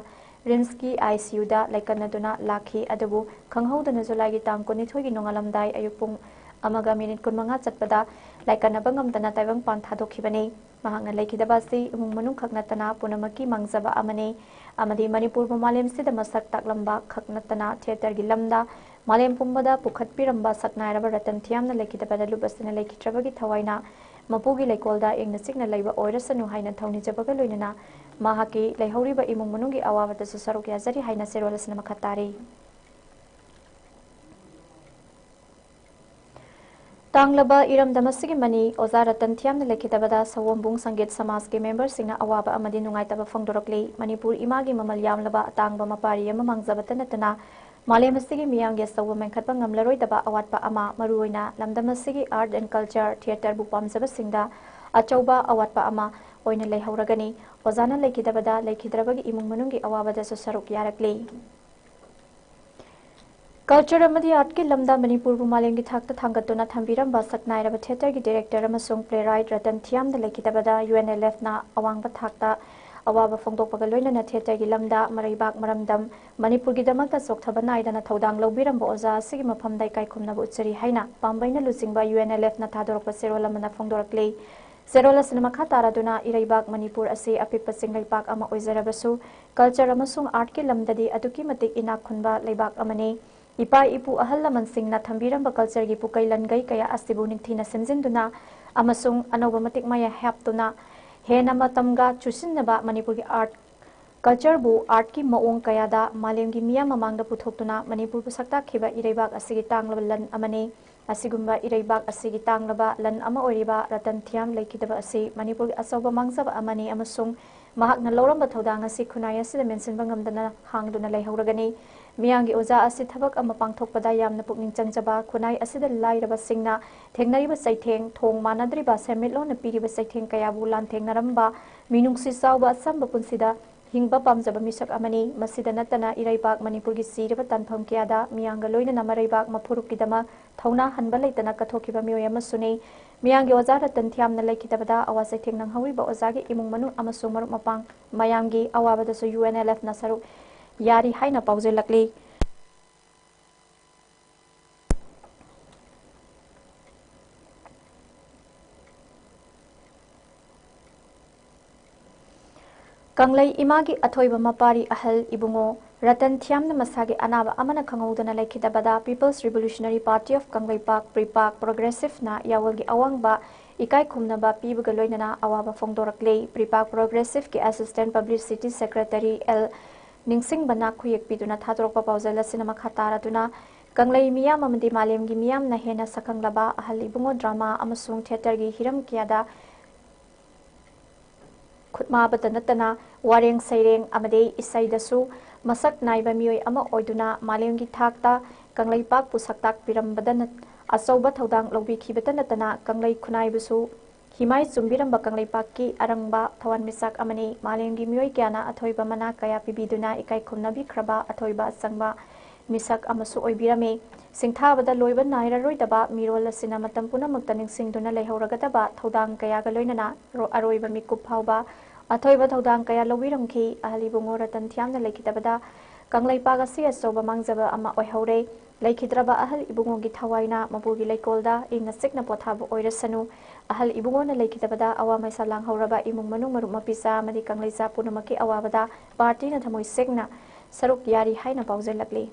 RIMS ꯀꯤ ICU ꯗ ꯂꯥꯏꯀꯠꯅꯗꯨꯅ ꯂꯥꯛꯈꯤ꯫ ꯑꯗꯨꯕꯨ ꯈꯪꯍꯧꯗꯅ July ꯒꯤ ꯇꯥꯡ ꯀꯨꯟꯅꯤꯊꯣꯏꯒꯤ ꯅꯣꯡꯉꯥꯜꯂꯝꯗꯥꯏ ꯑꯌꯨꯛ ꯄꯨꯡ ꯑꯃꯒ ꯃꯤꯅꯤꯠ ꯀꯨꯟꯃꯉꯥ ꯆꯠꯄꯗ ꯂꯥꯏꯀꯠꯅꯕ ꯉꯝꯗꯅ ꯇꯥꯏꯕꯪꯄꯥꯟ ꯊꯥꯗꯣꯛꯈꯤꯕꯅꯤ꯫ ꯃꯍꯥꯛꯅ ꯂꯩꯈꯤꯗꯕ ꯑꯁꯤ ꯏꯃꯨꯡ ꯃꯅꯨꯡ ꯈꯛ ꯅꯠꯇꯅ ꯄꯨꯝꯅꯃꯛꯀꯤ ꯃꯥꯡꯖꯕ ꯑꯃꯅꯤ ꯑꯃꯗꯤ ꯃꯅꯤꯄꯨꯔꯕꯨ ꯃꯥꯂꯦꯝꯁꯤꯗ ꯃꯁꯛ ꯇꯥꯛꯂꯝꯕ ꯈꯛ ꯅꯠꯇꯅ theatre ꯒꯤ ꯂꯝꯗ ꯃꯥꯂꯦꯝ ꯄꯨꯝꯕꯗ ꯄꯨꯈꯠꯄꯤꯔꯝꯕ ꯁꯛꯅꯥꯏꯔꯕ ꯔꯇꯟ ꯊꯤꯌꯥꯝꯅ ꯂꯩꯈꯤꯗꯕꯗ ꯂꯨꯞ ꯑꯁꯤꯅ ꯂꯩꯈꯤꯗ꯭ꯔꯕꯒꯤ ꯊꯋꯥꯏꯅ ꯃꯄꯨꯒꯤ ꯂꯩꯀꯣꯜꯗ ꯏꯪꯅ ꯆꯤꯛꯅ ꯂꯩꯕ ꯑꯣꯏꯔꯁꯅꯨ ꯍꯥꯏꯅ ꯊꯧꯅꯤꯖꯕꯒ ꯂꯣꯏꯅꯅ ꯃꯍꯥꯛꯀꯤ ꯂꯩꯍꯧꯔꯤꯕ ꯏꯃꯨꯡ ꯃꯅꯨꯡꯒꯤ ꯑꯋꯥꯕꯗꯁꯨ ꯁꯔꯨꯛ ꯌꯥꯖꯔꯤ ꯍꯥꯏꯅ ꯆꯦꯔꯣꯜ ꯑꯁꯤꯅ ꯃꯈꯥ ꯇꯥꯔꯤ꯫ ꯇꯥꯡꯂꯕ ꯏꯔꯝꯗꯝ ꯑꯁꯤꯒꯤ ꯃꯅꯤ ꯑꯣꯖꯥ ꯔꯇꯟ ꯊꯤꯌꯥꯝꯅ ꯂꯩꯈꯤꯗꯕꯗ ꯁꯑꯣꯝꯕꯨꯡ ꯁꯪꯒꯤꯠ ꯁꯃꯥꯖꯀꯤ member ꯁꯤꯡꯅ ꯑꯋꯥꯕ ꯑꯃꯗꯤ ꯅꯨꯡꯉꯥꯏꯇꯕ ꯐꯣꯡꯗꯣꯔꯛꯂꯤ꯫ ꯃꯅꯤꯄꯨꯔ ꯏꯃꯥꯒꯤ ꯃꯃꯜ ꯌꯥꯝꯂꯕ ꯑꯇꯥꯡꯕ ꯃꯄꯥꯔꯤ ꯑꯃ ꯃꯥꯡꯖꯕꯇ ꯅꯠꯇꯅ ꯃꯥꯂꯦꯝ ꯑꯁꯤꯒꯤ ꯃꯤꯌꯥꯝꯒꯤ ꯑꯆꯧꯕ ꯃꯦꯟꯈꯠꯄ ꯉꯝꯂꯔꯣꯏꯗꯕ ꯑꯋꯥꯠꯄ ꯑꯃ, ꯃꯔꯨꯑꯣꯏꯅ ꯂꯝꯗꯝ ꯑꯁꯤꯒꯤ art and culture, theatre ꯕꯨ ꯄꯥꯝꯖꯕꯁꯤꯡꯗ ꯑꯆꯧꯕ ꯑꯋꯥꯠꯄ ꯑꯃ ꯑꯣꯏꯅ ꯂꯩꯍꯧꯔꯒꯅꯤ꯫ ꯑꯣꯖꯥꯅ ꯂꯩꯈꯤꯗꯕꯗ ꯂꯩꯈꯤꯗ꯭ꯔꯕꯒꯤ ꯏꯃꯨꯡ ꯃꯅꯨꯡꯒꯤ ꯑꯋꯥꯕꯗꯁꯨ ꯁꯔꯨꯛ ꯌꯥꯔꯛꯂꯤ꯫ Culture ꯑꯃꯗꯤ art ꯀꯤ ꯂꯝꯗ ꯃꯅꯤꯄꯨꯔꯕꯨ ꯃꯥꯂꯦꯝꯒꯤ ꯊꯥꯛꯇ ꯊꯥꯡꯒꯠꯇꯨꯅ ꯊꯝꯕꯤꯔꯝꯕ ꯁꯛꯅꯥꯏꯔꯕ theatre ꯒꯤ director ꯑꯃꯁꯨꯡ playwright ꯔꯇꯟ ꯊꯤꯌꯥꯝꯗ ꯂꯩꯈꯤꯗꯕꯗ UNLF ꯅ ꯑꯋꯥꯡꯕ ꯊꯥꯛꯇ ꯑꯋꯥꯕ ꯐꯣꯡꯗꯣꯛꯄꯒ ꯂꯣꯏꯅꯅ theatre ꯒꯤ ꯂꯝꯗ ꯃꯔꯩꯕꯥꯛ ꯃꯔꯝꯗꯝ ꯃꯅꯤꯄꯨꯔꯒꯤꯗꯃꯛꯇ ꯆꯣꯛꯊꯕ ꯅꯥꯏꯗꯅ ꯊꯧꯗꯥꯡ ꯂꯧꯕꯤꯔꯝꯕ ꯑꯣꯖꯥ ꯑꯁꯤꯒꯤ ꯃꯐꯝꯗ ꯏꯀꯥꯏ ꯈꯨꯝꯅꯕ ꯎꯠꯆꯔꯤ ꯍꯥꯏꯅ ꯄꯥꯝꯕꯩꯅ ꯂꯨꯆꯤꯡꯕ UNLF ꯅ ꯊꯥꯗꯣꯔꯛꯄ ꯆꯦꯔꯣꯜ ꯑꯃꯅ ꯐꯣꯡꯗꯣꯔꯛꯂꯤ꯫ ꯆꯦꯔꯣꯜ ꯑꯁꯤꯅ ꯃꯈꯥ ꯇꯥꯔꯗꯨꯅ, ꯏꯔꯩꯕꯥꯛ ꯃꯅꯤꯄꯨꯔ ꯑꯁꯤ ꯑꯄꯤꯛꯄ ꯆꯤꯡꯂꯩꯄꯥꯛ ꯑꯃ ꯑꯣꯏꯖꯔꯕꯁꯨ, culture ꯑꯃꯁꯨꯡ art ꯀꯤ ꯂꯝꯗꯗꯤ ꯑꯗꯨꯛꯀꯤ ꯃꯇꯤꯛ ꯏꯅꯥꯛ ꯈꯨꯟꯕ ꯂꯩꯕꯥꯛ ꯑꯃꯅꯤ꯫ ꯏꯄꯥ ꯏꯄꯨ ꯑꯍꯜ ꯂꯃꯟꯁꯤꯡꯅ ꯊꯝꯕꯤꯔꯝꯕ culture ꯒꯤ ꯄꯨꯀꯩ ꯂꯟꯒꯩ ꯀꯌꯥ ꯑꯁꯤꯕꯨ ꯅꯤꯡꯊꯤꯅ ꯁꯦꯝꯖꯤꯟꯗꯨꯅ ꯑꯃꯁꯨꯡ ꯑꯅꯧꯕ ꯃꯇꯤꯛ ꯃꯌꯥꯏ ꯍꯥꯞꯇꯨꯅ ꯍꯦꯟꯅ ꯃꯇꯝꯒ ꯆꯨꯁꯤꯟꯅꯕ ꯃꯅꯤꯄꯨꯔꯒꯤ art ꯀꯜꯆꯔꯕꯨ ꯑꯥꯔꯠꯀꯤ ꯃꯑꯣꯡ ꯀꯌꯥꯗ ꯃꯥꯂꯦꯝꯒꯤ ꯃꯤꯌꯥꯝ ꯃꯃꯥꯡꯗ ꯄꯨꯊꯣꯛꯇꯨꯅ ꯃꯅꯤꯄꯨꯔꯕꯨ ꯁꯛꯇꯥꯛꯈꯤꯕ ꯏꯔꯩꯕꯥꯛ ꯑꯁꯤꯒꯤ ꯇꯥꯡꯂꯕ ꯂꯟ ꯑꯃꯅꯤ꯫ ꯑꯁꯤꯒꯨꯝꯕ ꯏꯔꯩꯕꯥꯛ ꯑꯁꯤꯒꯤ ꯇꯥꯡꯂꯕ ꯂꯟ ꯑꯃ ꯑꯣꯏꯔꯤꯕ ꯔꯇꯟ ꯊꯤꯌꯥꯝ ꯂꯩꯈꯤꯗꯕ ꯑꯁꯤ ꯃꯅꯤꯄꯨꯔꯒꯤ ꯑꯆꯧꯕ ꯃꯥꯡꯖꯕ ꯑꯃꯅꯤ ꯑꯃꯁꯨꯡ ꯃꯍꯥꯛꯅ ꯂꯧꯔꯝꯕ ꯊꯧꯗꯥꯡ ꯑꯁꯤ ꯈꯨꯟꯅꯥꯏ ꯑꯁꯤꯗ ꯃꯦꯟꯁꯤꯟꯕ ꯉꯝꯗꯅ ꯍꯥꯡꯗꯨꯅ ꯂꯩꯍꯧꯔꯒꯅꯤ꯫ ꯃꯤꯌꯥꯝꯒꯤ ꯑꯣꯖꯥ ꯑꯁꯤ ꯊꯕꯛ ꯑꯃ ꯄꯥꯡꯊꯣꯛꯄꯗ ꯌꯥꯝꯅ ꯄꯨꯛꯅꯤꯡ ꯆꯪꯖꯕ, ꯈꯨꯟꯅꯥꯏ ꯑꯁꯤꯗ ꯂꯥꯏꯔꯕꯁꯤꯡꯅ ꯊꯦꯡꯅꯔꯤꯕ ꯆꯩꯊꯦꯡ, ꯊꯣꯡ ꯃꯥꯟꯅꯗ꯭ꯔꯤꯕ ꯁꯦꯟꯃꯤꯠꯂꯣꯟꯅ ꯄꯤꯔꯤꯕ ꯆꯩꯊꯦꯡ ꯀꯌꯥꯕꯨ ꯂꯥꯟꯊꯦꯡꯅꯔꯝꯕ, ꯃꯤꯅꯨꯡꯁꯤ ꯆꯥꯎꯕ ꯑꯆꯝꯕ ꯄꯨꯟꯁꯤꯗ ꯍꯤꯡꯕ ꯄꯥꯝꯖꯕ ꯃꯤꯁꯛ ꯑꯃꯅꯤ꯫ ꯃꯁꯤꯗ ꯅꯠꯇꯅ ꯏꯔꯩꯕꯥꯛ ꯃꯅꯤꯄꯨꯔꯒꯤ ꯆꯤꯔꯕ ꯇꯥꯟꯐꯝ ꯀꯌꯥꯗ ꯃꯤꯌꯥꯝꯒ ꯂꯣꯏꯅꯅ ꯃꯔꯩꯕꯥꯛ ꯃꯐꯨꯔꯨꯞꯀꯤꯗꯃꯛ ꯊꯧꯅꯥ ꯍꯟꯕ ꯂꯩꯇꯅ ꯀꯠꯊꯣꯛꯈꯤꯕ ꯃꯤꯑꯣꯏ ꯑꯃꯁꯨꯅꯤ꯫ ꯃꯤꯌꯥꯝꯒꯤ ꯑꯣꯖꯥ ꯔꯇꯟ ꯊꯤꯌꯥꯝꯅ ꯂꯩꯈꯤꯗꯕꯗ ꯑꯋꯥ ꯆꯩꯊꯦꯡ ꯅꯪꯍꯧꯔꯤꯕ ꯑꯣꯖꯥꯒꯤ ꯏꯃꯨꯡ ꯃꯅꯨꯡ ꯑꯃꯁꯨꯡ ꯃꯔꯨꯞ ꯃꯄꯥꯡ ꯃꯌꯥꯝꯒꯤ ꯑꯋꯥꯕꯗꯁꯨ ꯌꯨ ꯑꯦꯟ ꯑꯦꯜ ꯑꯦꯐꯅ ꯁꯔꯨꯛ ꯌꯥꯔꯤ ꯍꯥꯏꯅ ꯄꯥꯎꯖꯦꯜꯂꯛꯂꯤ꯫ ꯀꯪꯂꯩ ꯏꯃꯥꯒꯤ ꯑꯊꯣꯏꯕ ꯃꯄꯥꯔꯤ ꯑꯍꯜ ꯏꯕꯨꯡꯉꯣ ꯔꯇꯟ ꯊꯤꯌꯥꯝꯅ ꯃꯁꯥꯒꯤ ꯑꯅꯥꯕ ꯑꯃꯅ ꯈꯪꯍꯧꯗꯅ ꯂꯩꯈꯤꯗꯕꯗ People's Revolutionary Party of Kangleipak, ꯄ꯭ꯔꯤꯄꯥꯛ, ꯄ꯭ꯔꯣꯒ꯭ꯔꯦꯁꯤꯚꯅ ꯌꯥꯋꯜꯒꯤ ꯑꯋꯥꯡꯕ ꯏꯀꯥꯏ ꯈꯨꯝꯅꯕ ꯄꯤꯕꯒ ꯂꯣꯏꯅꯅ ꯑꯋꯥꯕ ꯐꯣꯡꯗꯣꯔꯛꯂꯤ꯫ ꯄ꯭ꯔꯤꯄꯥꯛ ꯄ꯭ꯔꯣꯒ꯭ꯔꯦꯁꯤꯚꯀꯤ ꯑꯦꯁꯤꯁꯇꯦꯟ ꯄꯕ꯭ꯂꯤꯁꯤꯇꯤ ꯁꯦꯀ꯭ꯔꯦꯇꯔꯤ ꯑꯦꯜ ꯅꯤꯡꯁꯤꯡꯕꯅ ꯈꯨꯌꯦꯛ ꯄꯤꯗꯨꯅ ꯊꯥꯗꯣꯔꯛꯄ ꯄꯥꯎꯖꯦꯜ ꯑꯁꯤꯅ ꯃꯈꯥ ꯇꯥꯔꯗꯨꯅ, ꯀꯪꯂꯩ ꯃꯤꯌꯥꯝ ꯑꯃꯗꯤ ꯃꯥꯂꯦꯝꯒꯤ ꯃꯤꯌꯥꯝꯅ ꯍꯦꯟꯅ ꯁꯛꯈꯪꯂꯕ ꯑꯍꯜ ꯏꯕꯨꯡꯉꯣ ꯗ꯭ꯔꯃꯥ ꯑꯃꯁꯨꯡ ꯊꯤꯌꯦꯇꯔꯒꯤ ꯍꯤꯔꯝ ꯀꯌꯥꯗ ꯈꯨꯠꯃꯥꯕꯇ ꯅꯠꯇꯅ ꯋꯥꯔꯦꯡ ꯁꯩꯔꯦꯡ ꯑꯃꯗꯤ ꯏꯁꯩꯗꯁꯨ ꯃꯁꯛ ꯅꯥꯏꯕ ꯃꯤꯑꯣꯏ ꯑꯃ ꯑꯣꯏꯗꯨꯅ ꯃꯥꯂꯦꯝꯒꯤ ꯊꯥꯛꯇ ꯀꯪꯂꯩꯄꯥꯛꯄꯨ ꯁꯛꯇꯥꯛꯄꯤꯔꯝꯕꯗ ꯅꯠ-, ꯑꯆꯧꯕ ꯊꯧꯗꯥꯡ ꯂꯧꯕꯤꯈꯤꯕꯇ ꯅꯠꯇꯅ ꯀꯪꯂꯩ ꯈꯨꯟꯅꯥꯏꯕꯨꯁꯨ ꯍꯤꯃꯥꯏ ꯆꯨꯝꯕꯤꯔꯝꯕ ꯀꯪꯂꯩꯄꯥꯛꯀꯤ ꯑꯔꯪꯕ ꯊꯋꯥꯟꯃꯤꯆꯥꯛ ꯑꯃꯅꯤ꯫ ꯃꯥꯂꯦꯝꯒꯤ ꯃꯤꯑꯣꯏ ꯀꯌꯥꯅ ꯑꯊꯣꯏꯕ ꯃꯅꯥ ꯀꯌꯥ ꯄꯤꯕꯤꯗꯨꯅ ꯏꯀꯥꯏ ꯈꯨꯝꯅꯕꯤꯈ꯭ꯔꯕ ꯑꯊꯣꯏꯕ ꯑꯆꯪꯕ ꯃꯤꯁꯛ ꯑꯃꯁꯨ ꯑꯣꯏꯕꯤꯔꯝꯃꯤ꯫ ꯁꯤꯡꯊꯥꯕꯗ ꯂꯣꯏꯕ ꯅꯥꯏꯔꯔꯣꯏꯗꯕ ꯃꯤꯔꯣꯜ ꯑꯁꯤꯅ ꯃꯇꯝ ꯄꯨꯝꯅꯃꯛꯇ ꯅꯤꯡꯁꯤꯡꯗꯨꯅ ꯂꯩꯍꯧꯔꯒꯗꯕ ꯊꯧꯗꯥꯡ ꯀꯌꯥꯒ ꯂꯣꯏꯅꯅ ꯔꯣ-, ꯑꯔꯣꯏꯕ ꯃꯤꯀꯨꯞ ꯐꯥꯎꯕ ꯑꯊꯣꯏꯕ ꯊꯧꯗꯥꯡ ꯀꯌꯥ ꯂꯧꯕꯤꯔꯝꯈꯤ꯫ ꯑꯍꯜ ꯏꯕꯨꯡꯉꯣ ꯔꯇꯟ ꯊꯤꯌꯥꯝꯅ ꯂꯩꯈꯤꯗꯕꯗ ꯀꯪꯂꯩꯄꯥꯛ ꯑꯁꯤ ꯑꯆꯧꯕ ꯃꯥꯡꯖꯕ ꯑꯃ ꯑꯣꯏꯍꯧꯔꯦ꯫ ꯂꯩꯈꯤꯗ꯭ꯔꯕ ꯑꯍꯜ ꯏꯕꯨꯡꯉꯣꯒꯤ ꯊꯋꯥꯏꯅ ꯃꯄꯨꯒꯤ ꯂꯩꯀꯣꯜꯗ ꯏꯪꯅ ꯆꯤꯛꯅ ꯄꯣꯊꯥꯕ ꯑꯣꯏꯔꯁꯅꯨ꯫ ꯑꯍꯜ ꯏꯕꯨꯡꯉꯣꯅ ꯂꯩꯈꯤꯗꯕꯗ ꯑꯋꯥ ꯃꯩꯁꯥ ꯂꯥꯡꯍꯧꯔꯕ ꯏꯃꯨꯡ ꯃꯅꯨꯡ, ꯃꯔꯨꯞ ꯃꯄꯤꯆꯥ ꯑꯃꯗꯤ ꯀꯪꯂꯩꯆꯥ ꯄꯨꯝꯅꯃꯛꯀꯤ ꯑꯋꯥꯕꯗ ꯄꯥꯔꯇꯤꯅ ꯊꯃꯣꯏ ꯁꯦꯡꯅ ꯁꯔꯨꯛ ꯌꯥꯔꯤ ꯍꯥꯏꯅ ꯄꯥꯎꯖꯦꯜꯂꯛꯂꯤ꯫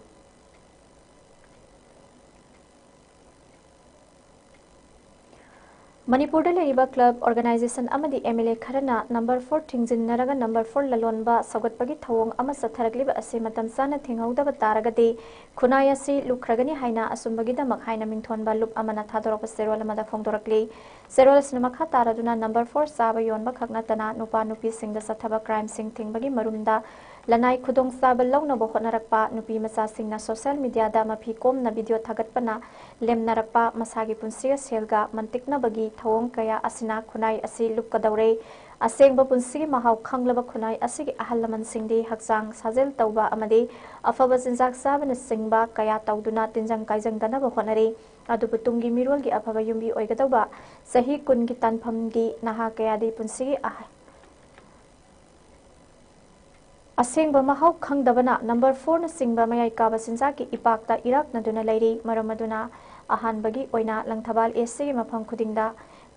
ꯃꯅꯤꯄꯨꯔꯗ ꯂꯩꯔꯤꯕ club, organisation ꯑꯃꯗꯤ M L A ꯈꯔꯅ number four ꯊꯤꯡꯖꯤꯟꯅꯔꯒ number four ꯂꯂꯣꯟꯕ ꯁꯧꯒꯠꯄꯒꯤ ꯊꯧꯑꯣꯡ ꯑꯃ ꯆꯠꯊꯔꯛꯂꯤꯕ ꯑꯁꯤ ꯃꯇꯝ ꯆꯥꯅ ꯊꯤꯡꯍꯧꯗꯕ ꯇꯥꯔꯒꯗꯤ ꯈꯨꯟꯅꯥꯏ ꯑꯁꯤ ꯂꯨꯞꯈ꯭ꯔꯒꯅꯤ ꯍꯥꯏꯅ ꯑꯆꯨꯝꯕꯒꯤꯗꯃꯛ ꯍꯥꯏꯅ ꯃꯤꯡꯊꯣꯟꯕ ꯂꯨꯞ ꯑꯃꯅ ꯊꯥꯗꯣꯔꯛꯄ ꯆꯦꯔꯣꯜ ꯑꯃꯗ ꯐꯣꯡꯗꯣꯔꯛꯂꯤ꯫ ꯆꯦꯔꯣꯜ ꯑꯁꯤꯅ ꯃꯈꯥ ꯇꯥꯔꯗꯨꯅ number four ꯆꯥꯕ ꯌꯣꯟꯕ ꯈꯛ ꯅꯠꯇꯅ ꯅꯨꯄꯥ ꯅꯨꯄꯤꯁꯤꯡꯗ ꯆꯠꯊꯕ crimeꯁꯤꯡ ꯊꯤꯡꯕꯒꯤ ꯃꯔꯨꯝꯗ ꯂꯅꯥꯏ ꯈꯨꯗꯣꯡꯆꯥꯕ ꯂꯧꯅꯕ ꯍꯣꯠꯅꯔꯛꯄ, ꯅꯨꯄꯤ ꯃꯆꯥꯁꯤꯡꯅ social mediaꯗ ꯃꯐꯤ ꯀꯣꯝꯅ video ꯊꯥꯒꯠꯄꯅ ꯂꯦꯝꯅꯔꯛꯄ, ꯃꯁꯥꯒꯤ ꯄꯨꯟꯁꯤꯒ ꯁꯦꯜꯒ ꯃꯟꯇꯤꯛꯅꯕꯒꯤ ꯊꯧꯑꯣꯡ ꯀꯌꯥ ꯑꯁꯤꯅ ꯈꯨꯟꯅꯥꯏ ꯑꯁꯤ ꯂꯨꯞꯀꯗꯧꯔꯦ꯫ ꯑꯁꯦꯡꯕ ꯄꯨꯟꯁꯤꯒꯤ ꯃꯍꯥꯎ ꯈꯪꯂꯕ ꯈꯨꯟꯅꯥꯏ ꯑꯁꯤꯒꯤ ꯑꯍꯜ ꯂꯃꯟꯁꯤꯡꯗꯤ ꯍꯛꯆꯥꯡ ꯁꯥꯖꯦꯜ ꯇꯧꯕ ꯑꯃꯗꯤ ꯑꯐꯕ ꯆꯤꯟꯖꯥꯛ ꯆꯥꯕꯅꯆꯤꯡꯕ ꯀꯌꯥ ꯇꯧꯗꯨꯅ ꯇꯤꯟꯖꯪ ꯀꯥꯏꯖꯪꯗꯅꯕ ꯍꯣꯠꯅꯔꯤ꯫ ꯑꯗꯨꯕꯨ ꯇꯨꯡꯒꯤ ꯃꯤꯔꯣꯜꯒꯤ ꯑꯐꯕ ꯌꯨꯝꯕꯤ ꯑꯣꯏꯒꯗꯧꯕ ꯆꯍꯤ ꯀꯨꯟꯒꯤ ꯇꯥꯟꯐꯝꯒꯤ ꯅꯍꯥ ꯀꯌꯥꯗꯤ ꯄꯨꯟꯁꯤꯒꯤ ꯑꯍ-, ꯑꯁꯦꯡꯕ ꯃꯍꯥꯎ ꯈꯪꯗꯕꯅ number fourꯅꯆꯤꯡꯕ ꯃꯌꯥꯏ ꯀꯥꯕ ꯆꯤꯟꯖꯥꯛꯀꯤ ꯏꯄꯥꯛꯇ ꯏꯔꯥꯛꯅꯗꯨꯅ ꯂꯩꯔꯤ꯫ ꯃꯔꯝ ꯑꯗꯨꯅ ꯑꯍꯥꯟꯕꯒꯤ ꯑꯣꯏꯅ ꯂꯪꯊꯕꯥꯜ ACꯒꯤ ꯃꯐꯝ ꯈꯨꯗꯤꯡꯗ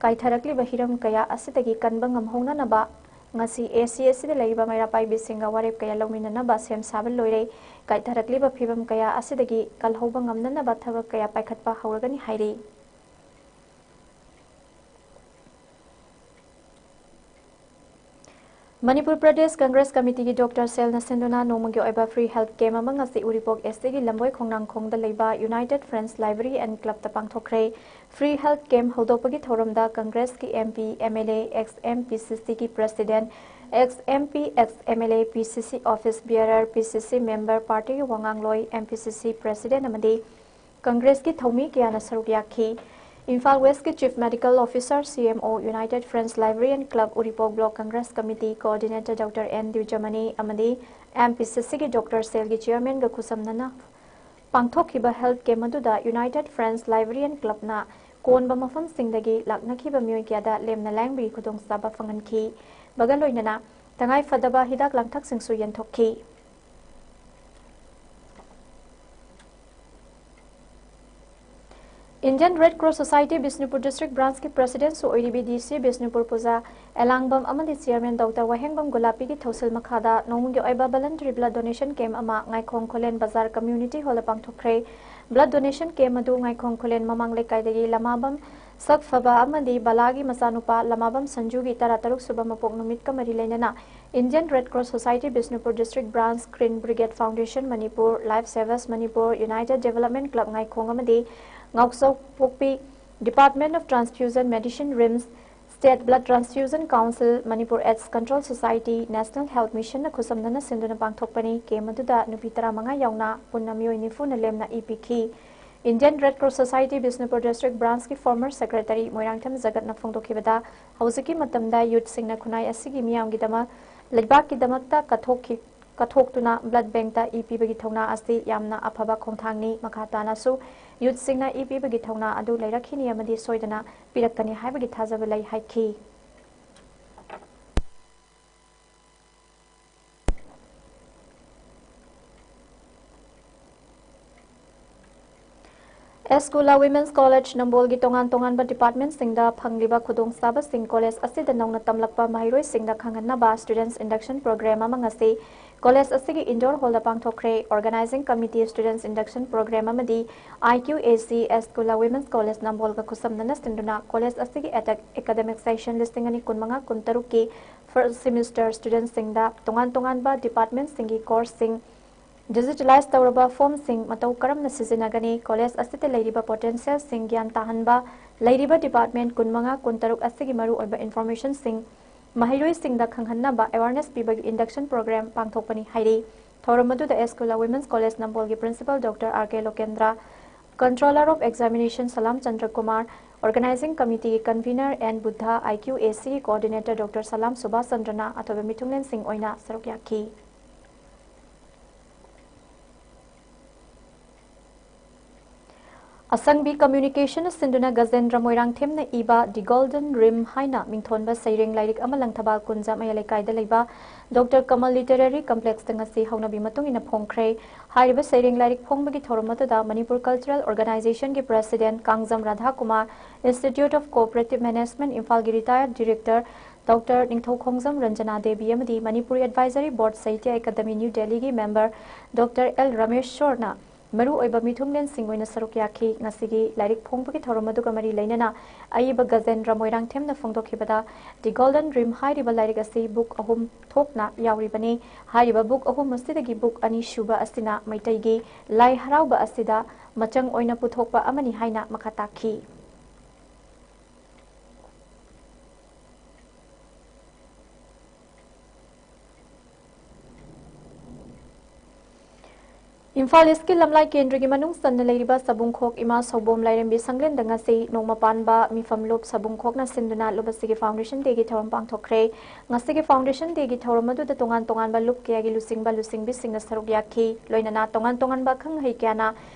ꯀꯥꯏꯊꯔꯛꯂꯤꯕ ꯍꯤꯔꯝ ꯀꯌꯥ ꯑꯁꯤꯗꯒꯤ ꯀꯟꯕ ꯉꯝꯍꯧꯅꯅꯕ ꯉꯁꯤ AC ꯑꯁꯤꯗ ꯂꯩꯔꯤꯕ ꯃꯩꯔꯥ ꯄꯥꯏꯕꯤꯁꯤꯡꯒ ꯋꯥꯔꯦꯞ ꯀꯌꯥ ꯂꯧꯃꯤꯟꯅꯅꯕ ꯁꯦꯝ ꯁꯥꯕ ꯂꯣꯏꯔꯦ꯫ ꯀꯥꯏꯊꯔꯛꯂꯤꯕ ꯐꯤꯕꯝ ꯀꯌꯥ ꯑꯁꯤꯗꯒꯤ ꯀꯜꯍꯧꯕ ꯉꯝꯅꯅꯕ ꯊꯕꯛ ꯀꯌꯥ ꯄꯥꯏꯈꯠꯄ ꯍꯧꯔꯒꯅꯤ ꯍꯥꯏꯔꯤ꯫ ꯃꯅꯤꯄꯨꯔ ꯄ꯭ꯔꯗꯦꯁ ꯀꯪꯒ꯭ꯔꯦꯁ ꯀꯃꯤꯇꯤꯒꯤ ꯗꯣꯛꯇꯔ ꯁꯦꯜꯅ ꯁꯤꯟꯗꯨꯅ ꯅꯣꯡꯃꯒꯤ ꯑꯣꯏꯕ free health camp ꯑꯃ ꯉꯁꯤ ꯎꯔꯤꯄꯣꯛ ACꯒꯤ ꯂꯝꯕꯣꯏ ꯈꯣꯡꯅꯥꯡꯈꯣꯡꯗ ꯂꯩꯕ United Friends Library and Clubꯇ ꯄꯥꯡꯊꯣꯛꯈ꯭ꯔꯦ꯫ Free health camp ꯍꯧꯗꯣꯛꯄꯒꯤ ꯊꯧꯔꯝꯗ ꯀꯪꯒ꯭ꯔꯦꯁꯀꯤ MP, MLA, ex MPCCꯒꯤ president, ex MP, ex MLA, PCC office bearer, PCC member, partyꯒꯤ ꯋꯥꯉꯥꯡꯂꯣꯏ, MPCC president ꯑꯃꯗꯤ ꯀꯪꯒ꯭ꯔꯦꯁꯀꯤ ꯊꯧꯃꯤ ꯀꯌꯥꯅ ꯁꯔꯨꯛ ꯌꯥꯈꯤ꯫ Imphal Westꯀꯤ Chief Medical Officer, CMO, United Friends Library and Club, Uripok Block Congress Committee Coordinator Doctor N ꯗꯤꯋꯤꯖꯃꯅꯤ ꯑꯃꯗꯤ MPCCꯒꯤ doctor ꯁꯦꯜꯒꯤ chairmanꯒ ꯈꯨꯠꯁꯝꯅꯅ ꯄꯥꯡꯊꯣꯛꯈꯤꯕ health camp ꯑꯗꯨꯗ United Friends Library and Clubꯅ ꯀꯣꯟꯕ ꯃꯐꯝꯁꯤꯡꯗꯒꯤ ꯂꯥꯛꯅꯈꯤꯕ ꯃꯤꯑꯣꯏ ꯀꯌꯥꯗ ꯂꯦꯝꯅ ꯂꯥꯌꯦꯡꯕꯒꯤ ꯈꯨꯗꯣꯡꯆꯥꯕ ꯐꯪꯍꯟꯈꯤ꯫ ꯕꯒ ꯂꯣꯏꯅꯅ ꯇꯉꯥꯏ ꯐꯗꯕ ꯍꯤꯗꯥꯛ ꯂꯥꯡꯊꯛꯁꯤꯡꯁꯨ ꯌꯦꯟꯊꯣꯛꯈꯤ꯫ Indian Red Cross Society Bishnupur District Branchꯀꯤ Presidentꯁꯨ ꯑꯣꯏꯔꯤꯕꯤ DC Bishnupur ꯄꯨꯖꯥ ꯑꯦꯂꯥꯡꯕꯝ ꯑꯃꯗꯤ Chairman ꯗꯣꯛꯇꯔ ꯋꯥꯍꯦꯡꯕꯝ ꯒꯣꯂꯥꯄꯤꯒꯤ ꯊꯧꯁꯤꯜ ꯃꯈꯥꯗ ꯅꯣꯡꯃꯒꯤ ꯑꯣꯏꯕ voluntary blood donation camp ꯑꯃ ꯉꯥꯏꯈꯣꯡ ꯈꯨꯂꯦꯟ ꯕꯖꯥꯔ Community Hallꯗ ꯄꯥꯡꯊꯣꯛꯈ꯭ꯔꯦ꯫ Blood donation camp ꯑꯗꯨ ꯉꯥꯏꯈꯣꯡ ꯈꯨꯂꯦꯟ ꯃꯃꯥꯡ ꯂꯩꯀꯥꯏꯗꯒꯤ ꯂꯃꯥꯕꯝ ꯁꯛ ꯐꯕ ꯑꯃꯗꯤ ꯕꯂꯥꯒꯤ ꯃꯆꯥꯅꯨꯄꯥ ꯂꯃꯥꯕꯝ ꯁꯟꯖꯨꯒꯤ ꯇꯔꯥꯇꯔꯨꯛ ꯁꯨꯕ ꯃꯄꯣꯛ ꯅꯨꯃꯤꯠꯀ ꯃꯔꯤ ꯂꯩꯅꯅ Indian Red Cross Society Bishnupur District Branch, Green Brigade Foundation Manipur, Life Savers Manipur, United Development Club ꯉꯥꯏꯈꯣꯡ ꯑꯃꯗꯤ ꯉꯥꯎꯆꯧ ꯄꯣꯛꯄꯤ, Department of Transfusion Medicine, RIMS, State Blood Transfusion Council, Manipur AIDS Control Society, National Health Mission ꯅ ꯈꯨꯠꯁꯝꯅꯅ ꯁꯤꯟꯗꯨꯅ ꯄꯥꯡꯊꯣꯛꯄꯅꯤ꯫ ꯀꯦꯝ ꯑꯗꯨꯗ ꯅꯨꯄꯤ ꯇꯔꯥꯃꯉꯥ ꯌꯥꯎꯅ ꯄꯨꯟꯅ ꯃꯤꯑꯣꯏ ꯅꯤꯐꯨꯅ ꯂꯦꯝꯅ ꯏ ꯄꯤꯈꯤ꯫ Indian Red Cross Society Bishnupur District Branch ꯀꯤ former secretary ꯃꯣꯏꯔꯥꯡꯊꯦꯝ ꯖꯒꯠꯅ ꯐꯣꯡꯗꯣꯛꯈꯤꯕꯗ, ꯍꯧꯖꯤꯛꯀꯤ ꯃꯇꯝꯗ youth ꯁꯤꯡꯅ ꯈꯨꯟꯅꯥꯏ ꯑꯁꯤꯒꯤ ꯃꯤꯌꯥꯝꯒꯤꯗꯃꯛ, ꯂꯩꯕꯥꯛꯀꯤꯗꯃꯛꯇ ꯀꯠꯊꯣꯛꯈꯤ-, ꯀꯠꯊꯣꯛꯇꯨꯅ blood bank ꯇ ꯏ ꯄꯤꯕꯒꯤ ꯊꯧꯅꯥ ꯑꯁꯤ ꯌꯥꯝꯅ ꯑꯐꯕ ꯈꯣꯡꯊꯥꯡꯅꯤ꯫ ꯃꯈꯥ ꯇꯥꯅꯁꯨ youth ꯁꯤꯡꯅ ꯏ ꯄꯤꯕꯒꯤ ꯊꯧꯅꯥ ꯑꯗꯨ ꯂꯩꯔꯛꯈꯤꯅꯤ ꯑꯃꯗꯤ ꯁꯣꯏꯗꯅ ꯄꯤꯔꯛꯀꯅꯤ ꯍꯥꯏꯕꯒꯤ ꯊꯥꯖꯕ ꯂꯩ ꯍꯥꯏꯈꯤ꯫ ꯑꯦꯁ ꯀꯨꯂꯥ Women's College ꯅꯝꯕꯣꯜꯒꯤ ꯇꯣꯉꯥꯟ ꯇꯣꯉꯥꯟꯕ department ꯁꯤꯡꯗ ꯐꯪꯂꯤꯕ ꯈꯨꯗꯣꯡꯆꯥꯕꯁꯤꯡ college ꯑꯁꯤꯗ ꯅꯧꯅ ꯇꯝꯂꯛꯄ ꯃꯍꯩꯔꯣꯏꯁꯤꯡꯗ ꯈꯪꯍꯟꯅꯕ students induction program ꯑꯃ ꯉꯁꯤ college ꯑꯁꯤꯒꯤ indoor hall ꯗ ꯄꯥꯡꯊꯣꯛꯈ꯭ꯔꯦ꯫ Organizing Committee students induction program ꯑꯃꯗꯤ I Q A C S ꯀꯨꯂꯥ Women's College ꯅꯝꯕꯣꯜꯒ ꯈꯨꯠꯁꯝꯅꯅ ꯁꯤꯟꯗꯨꯅ college ꯑꯁꯤꯒꯤ ꯑꯦꯇꯦꯛ academic session ꯂꯤꯁꯤꯡ ꯑꯅꯤ ꯀꯨꯟꯃꯉꯥ ꯀꯨꯟꯇꯔꯨꯛꯀꯤ first semester student ꯁꯤꯡꯗ ꯇꯣꯉꯥꯟ ꯇꯣꯉꯥꯟꯕ department ꯁꯤꯡꯒꯤ course ꯁꯤꯡ, digitalize ꯇꯧꯔꯕ form ꯁꯤꯡ ꯃꯇꯧ ꯀꯔꯝꯅ ꯁꯤꯖꯤꯟꯅꯒꯅꯤ, college ꯑꯁꯤꯗ ꯂꯩꯔꯤꯕ potential ꯁꯤꯡ ꯒ꯭ꯌꯥꯟ ꯇꯥꯍꯟꯕ, ꯂꯩꯔꯤꯕ department ꯀꯨꯟꯃꯉꯥ ꯀꯨꯟꯇꯔꯨꯛ ꯑꯁꯤꯒꯤ ꯃꯔꯨꯑꯣꯏꯕ information ꯁꯤꯡ ꯃꯍꯩꯔꯣꯏꯁꯤꯡꯗ ꯈꯪꯍꯟꯅꯕ awareness ꯄꯤꯕꯒꯤ induction program ꯄꯥꯡꯊꯣꯛꯄꯅꯤ ꯍꯥꯏꯔꯤ꯫ ꯊꯧꯔꯝ ꯑꯗꯨꯗ ꯑꯦꯁ ꯀꯨꯂꯥ Women's College ꯅꯝꯕꯣꯜꯒꯤ principal Doctor R K ꯂꯣꯀꯦꯟꯗ꯭ꯔ, Controller of Examination Salam Chandra Kumar, Organizing Committee ꯒꯤ convener N Buddha, I Q A C ꯒꯤ coordinator Doctor ꯁꯂꯥꯝ ꯁꯨꯕꯥꯁ ꯆꯟꯗ꯭ꯔꯅ ꯑꯊꯣꯏꯕ ꯃꯤꯊꯨꯡꯂꯦꯟꯁꯤꯡ ꯑꯣꯏꯅ ꯁꯔꯨꯛ ꯌꯥꯈꯤ꯫ ꯑꯁꯪꯕꯤ Communication ꯁꯤꯟꯗꯨꯅ ꯒꯖꯦꯟꯗ꯭ꯔ ꯃꯣꯏꯔꯥꯡꯊꯦꯝꯅ ꯏꯕ The Golden Rim ꯍꯥꯏꯅ ꯃꯤꯡꯊꯣꯟꯕ ꯁꯩꯔꯦꯡ ꯂꯥꯏꯔꯤꯛ ꯑꯃ ꯂꯪꯊꯕꯥꯜ ꯀꯨꯟꯖꯥ ꯃꯌꯥꯏ ꯂꯩꯀꯥꯏꯗ ꯂꯩꯕ Doctor Kamal Literary Complex ꯇ ꯉꯁꯤ ꯍꯧꯅꯕꯤ ꯃꯇꯨꯡ ꯏꯟꯅ ꯐꯣꯡꯈ꯭ꯔꯦ꯫ ꯍꯥꯏꯔꯤꯕ ꯁꯩꯔꯦꯡ ꯂꯥꯏꯔꯤꯛ ꯐꯣꯡꯕꯒꯤ ꯊꯧꯔꯝ ꯑꯗꯨꯗ Manipur Cultural Organization ꯒꯤ president Kangjam ꯔꯥꯙꯥꯀꯨꯃꯥꯔ, Institute of Cooperative Management ꯏꯝꯐꯥꯜꯒꯤ retired director Doctor ꯅꯤꯡꯊꯧꯈꯣꯡꯖꯝ Ranjana Devi ꯑꯃꯗꯤ Manipuri Advisory Board Sahitya Academy New Delhi ꯒꯤ member Doctor L ꯔꯃꯦꯁ꯭ꯋꯔꯅ ꯃꯔꯨꯑꯣꯏꯕ ꯃꯤꯊꯨꯡꯂꯦꯟꯁꯤꯡ ꯑꯣꯏꯅ ꯁꯔꯨꯛ ꯌꯥꯈꯤ꯫ ꯉꯁꯤꯒꯤ ꯂꯥꯏꯔꯤꯛ ꯐꯣꯡꯕꯒꯤ ꯊꯧꯔꯝ ꯑꯗꯨꯒ ꯃꯔꯤ ꯂꯩꯅꯅ ꯑꯏꯕ ꯒꯖꯦꯟꯗ꯭ꯔ ꯃꯣꯏꯔꯥꯡꯊꯦꯝꯅ ꯐꯣꯡꯗꯣꯛꯈꯤꯕꯗ, The Golden Dream ꯍꯥꯏꯔꯤꯕ ꯂꯥꯏꯔꯤꯛ ꯑꯁꯤ ꯕꯨꯛ ꯑꯍꯨꯝ ꯊꯣꯛꯅ ꯌꯥꯎꯔꯤꯕꯅꯤ꯫ ꯍꯥꯏꯔꯤꯕ ꯕꯨꯛ ꯑꯍꯨꯝ ꯑꯁꯤꯗꯒꯤ ꯕꯨꯛ ꯑꯅꯤ ꯁꯨꯕ ꯑꯁꯤꯅ ꯃꯩꯇꯩꯒꯤ ꯂꯥꯏ ꯍꯔꯥꯎꯕ ꯑꯁꯤꯗ ꯃꯆꯪ ꯑꯣꯏꯅ ꯄꯨꯊꯣꯛꯄ ꯑꯃꯅꯤ ꯍꯥꯏꯅ ꯃꯈꯥ ꯇꯥꯈꯤ꯫ ꯏꯝꯐꯥꯜ ꯏꯁꯀꯤ ꯂꯝꯂꯥꯏ ꯀꯦꯟꯗ꯭ꯔꯒꯤ ꯃꯅꯨꯡ ꯆꯟꯅ ꯂꯩꯔꯤꯕ ꯁꯕꯨꯡꯈꯣꯛ ꯏꯃꯥ ꯁꯧꯕꯣꯝ ꯂꯥꯏꯔꯦꯝꯕꯤ ꯁꯪꯂꯦꯟꯗ ꯉꯁꯤ ꯅꯣꯡꯃ ꯄꯥꯟꯕ ꯃꯤꯐꯝ ꯂꯨꯞ ꯁꯕꯨꯡꯈꯣꯛꯅ ꯁꯤꯟꯗꯨꯅ ꯂꯨꯞ ꯑꯁꯤꯒꯤ ꯐꯥꯎꯟꯗꯦꯁꯟ ꯗꯦꯒꯤ ꯊꯧꯔꯝ ꯄꯥꯡꯊꯣꯛꯈ꯭ꯔꯦ꯫ ꯉꯁꯤꯒꯤ ꯐꯥꯎꯟꯗꯦꯁꯟ ꯗꯦꯒꯤ ꯊꯧꯔꯝ ꯑꯗꯨꯗ ꯇꯣꯉꯥꯟ ꯇꯣꯉꯥꯟꯕ ꯂꯨꯞ ꯀꯌꯥꯒꯤ ꯂꯨꯆꯤꯡꯕ ꯂꯨꯆꯤꯡꯕꯤꯁꯤꯡꯅ ꯁꯔꯨꯛ ꯌꯥꯈꯤ꯫ ꯂꯣꯏꯅꯅ ꯇꯣꯉꯥꯟ ꯇꯣꯉꯥꯟꯕ ꯑꯈꯪ ꯑꯍꯩ ꯀꯌꯥꯅ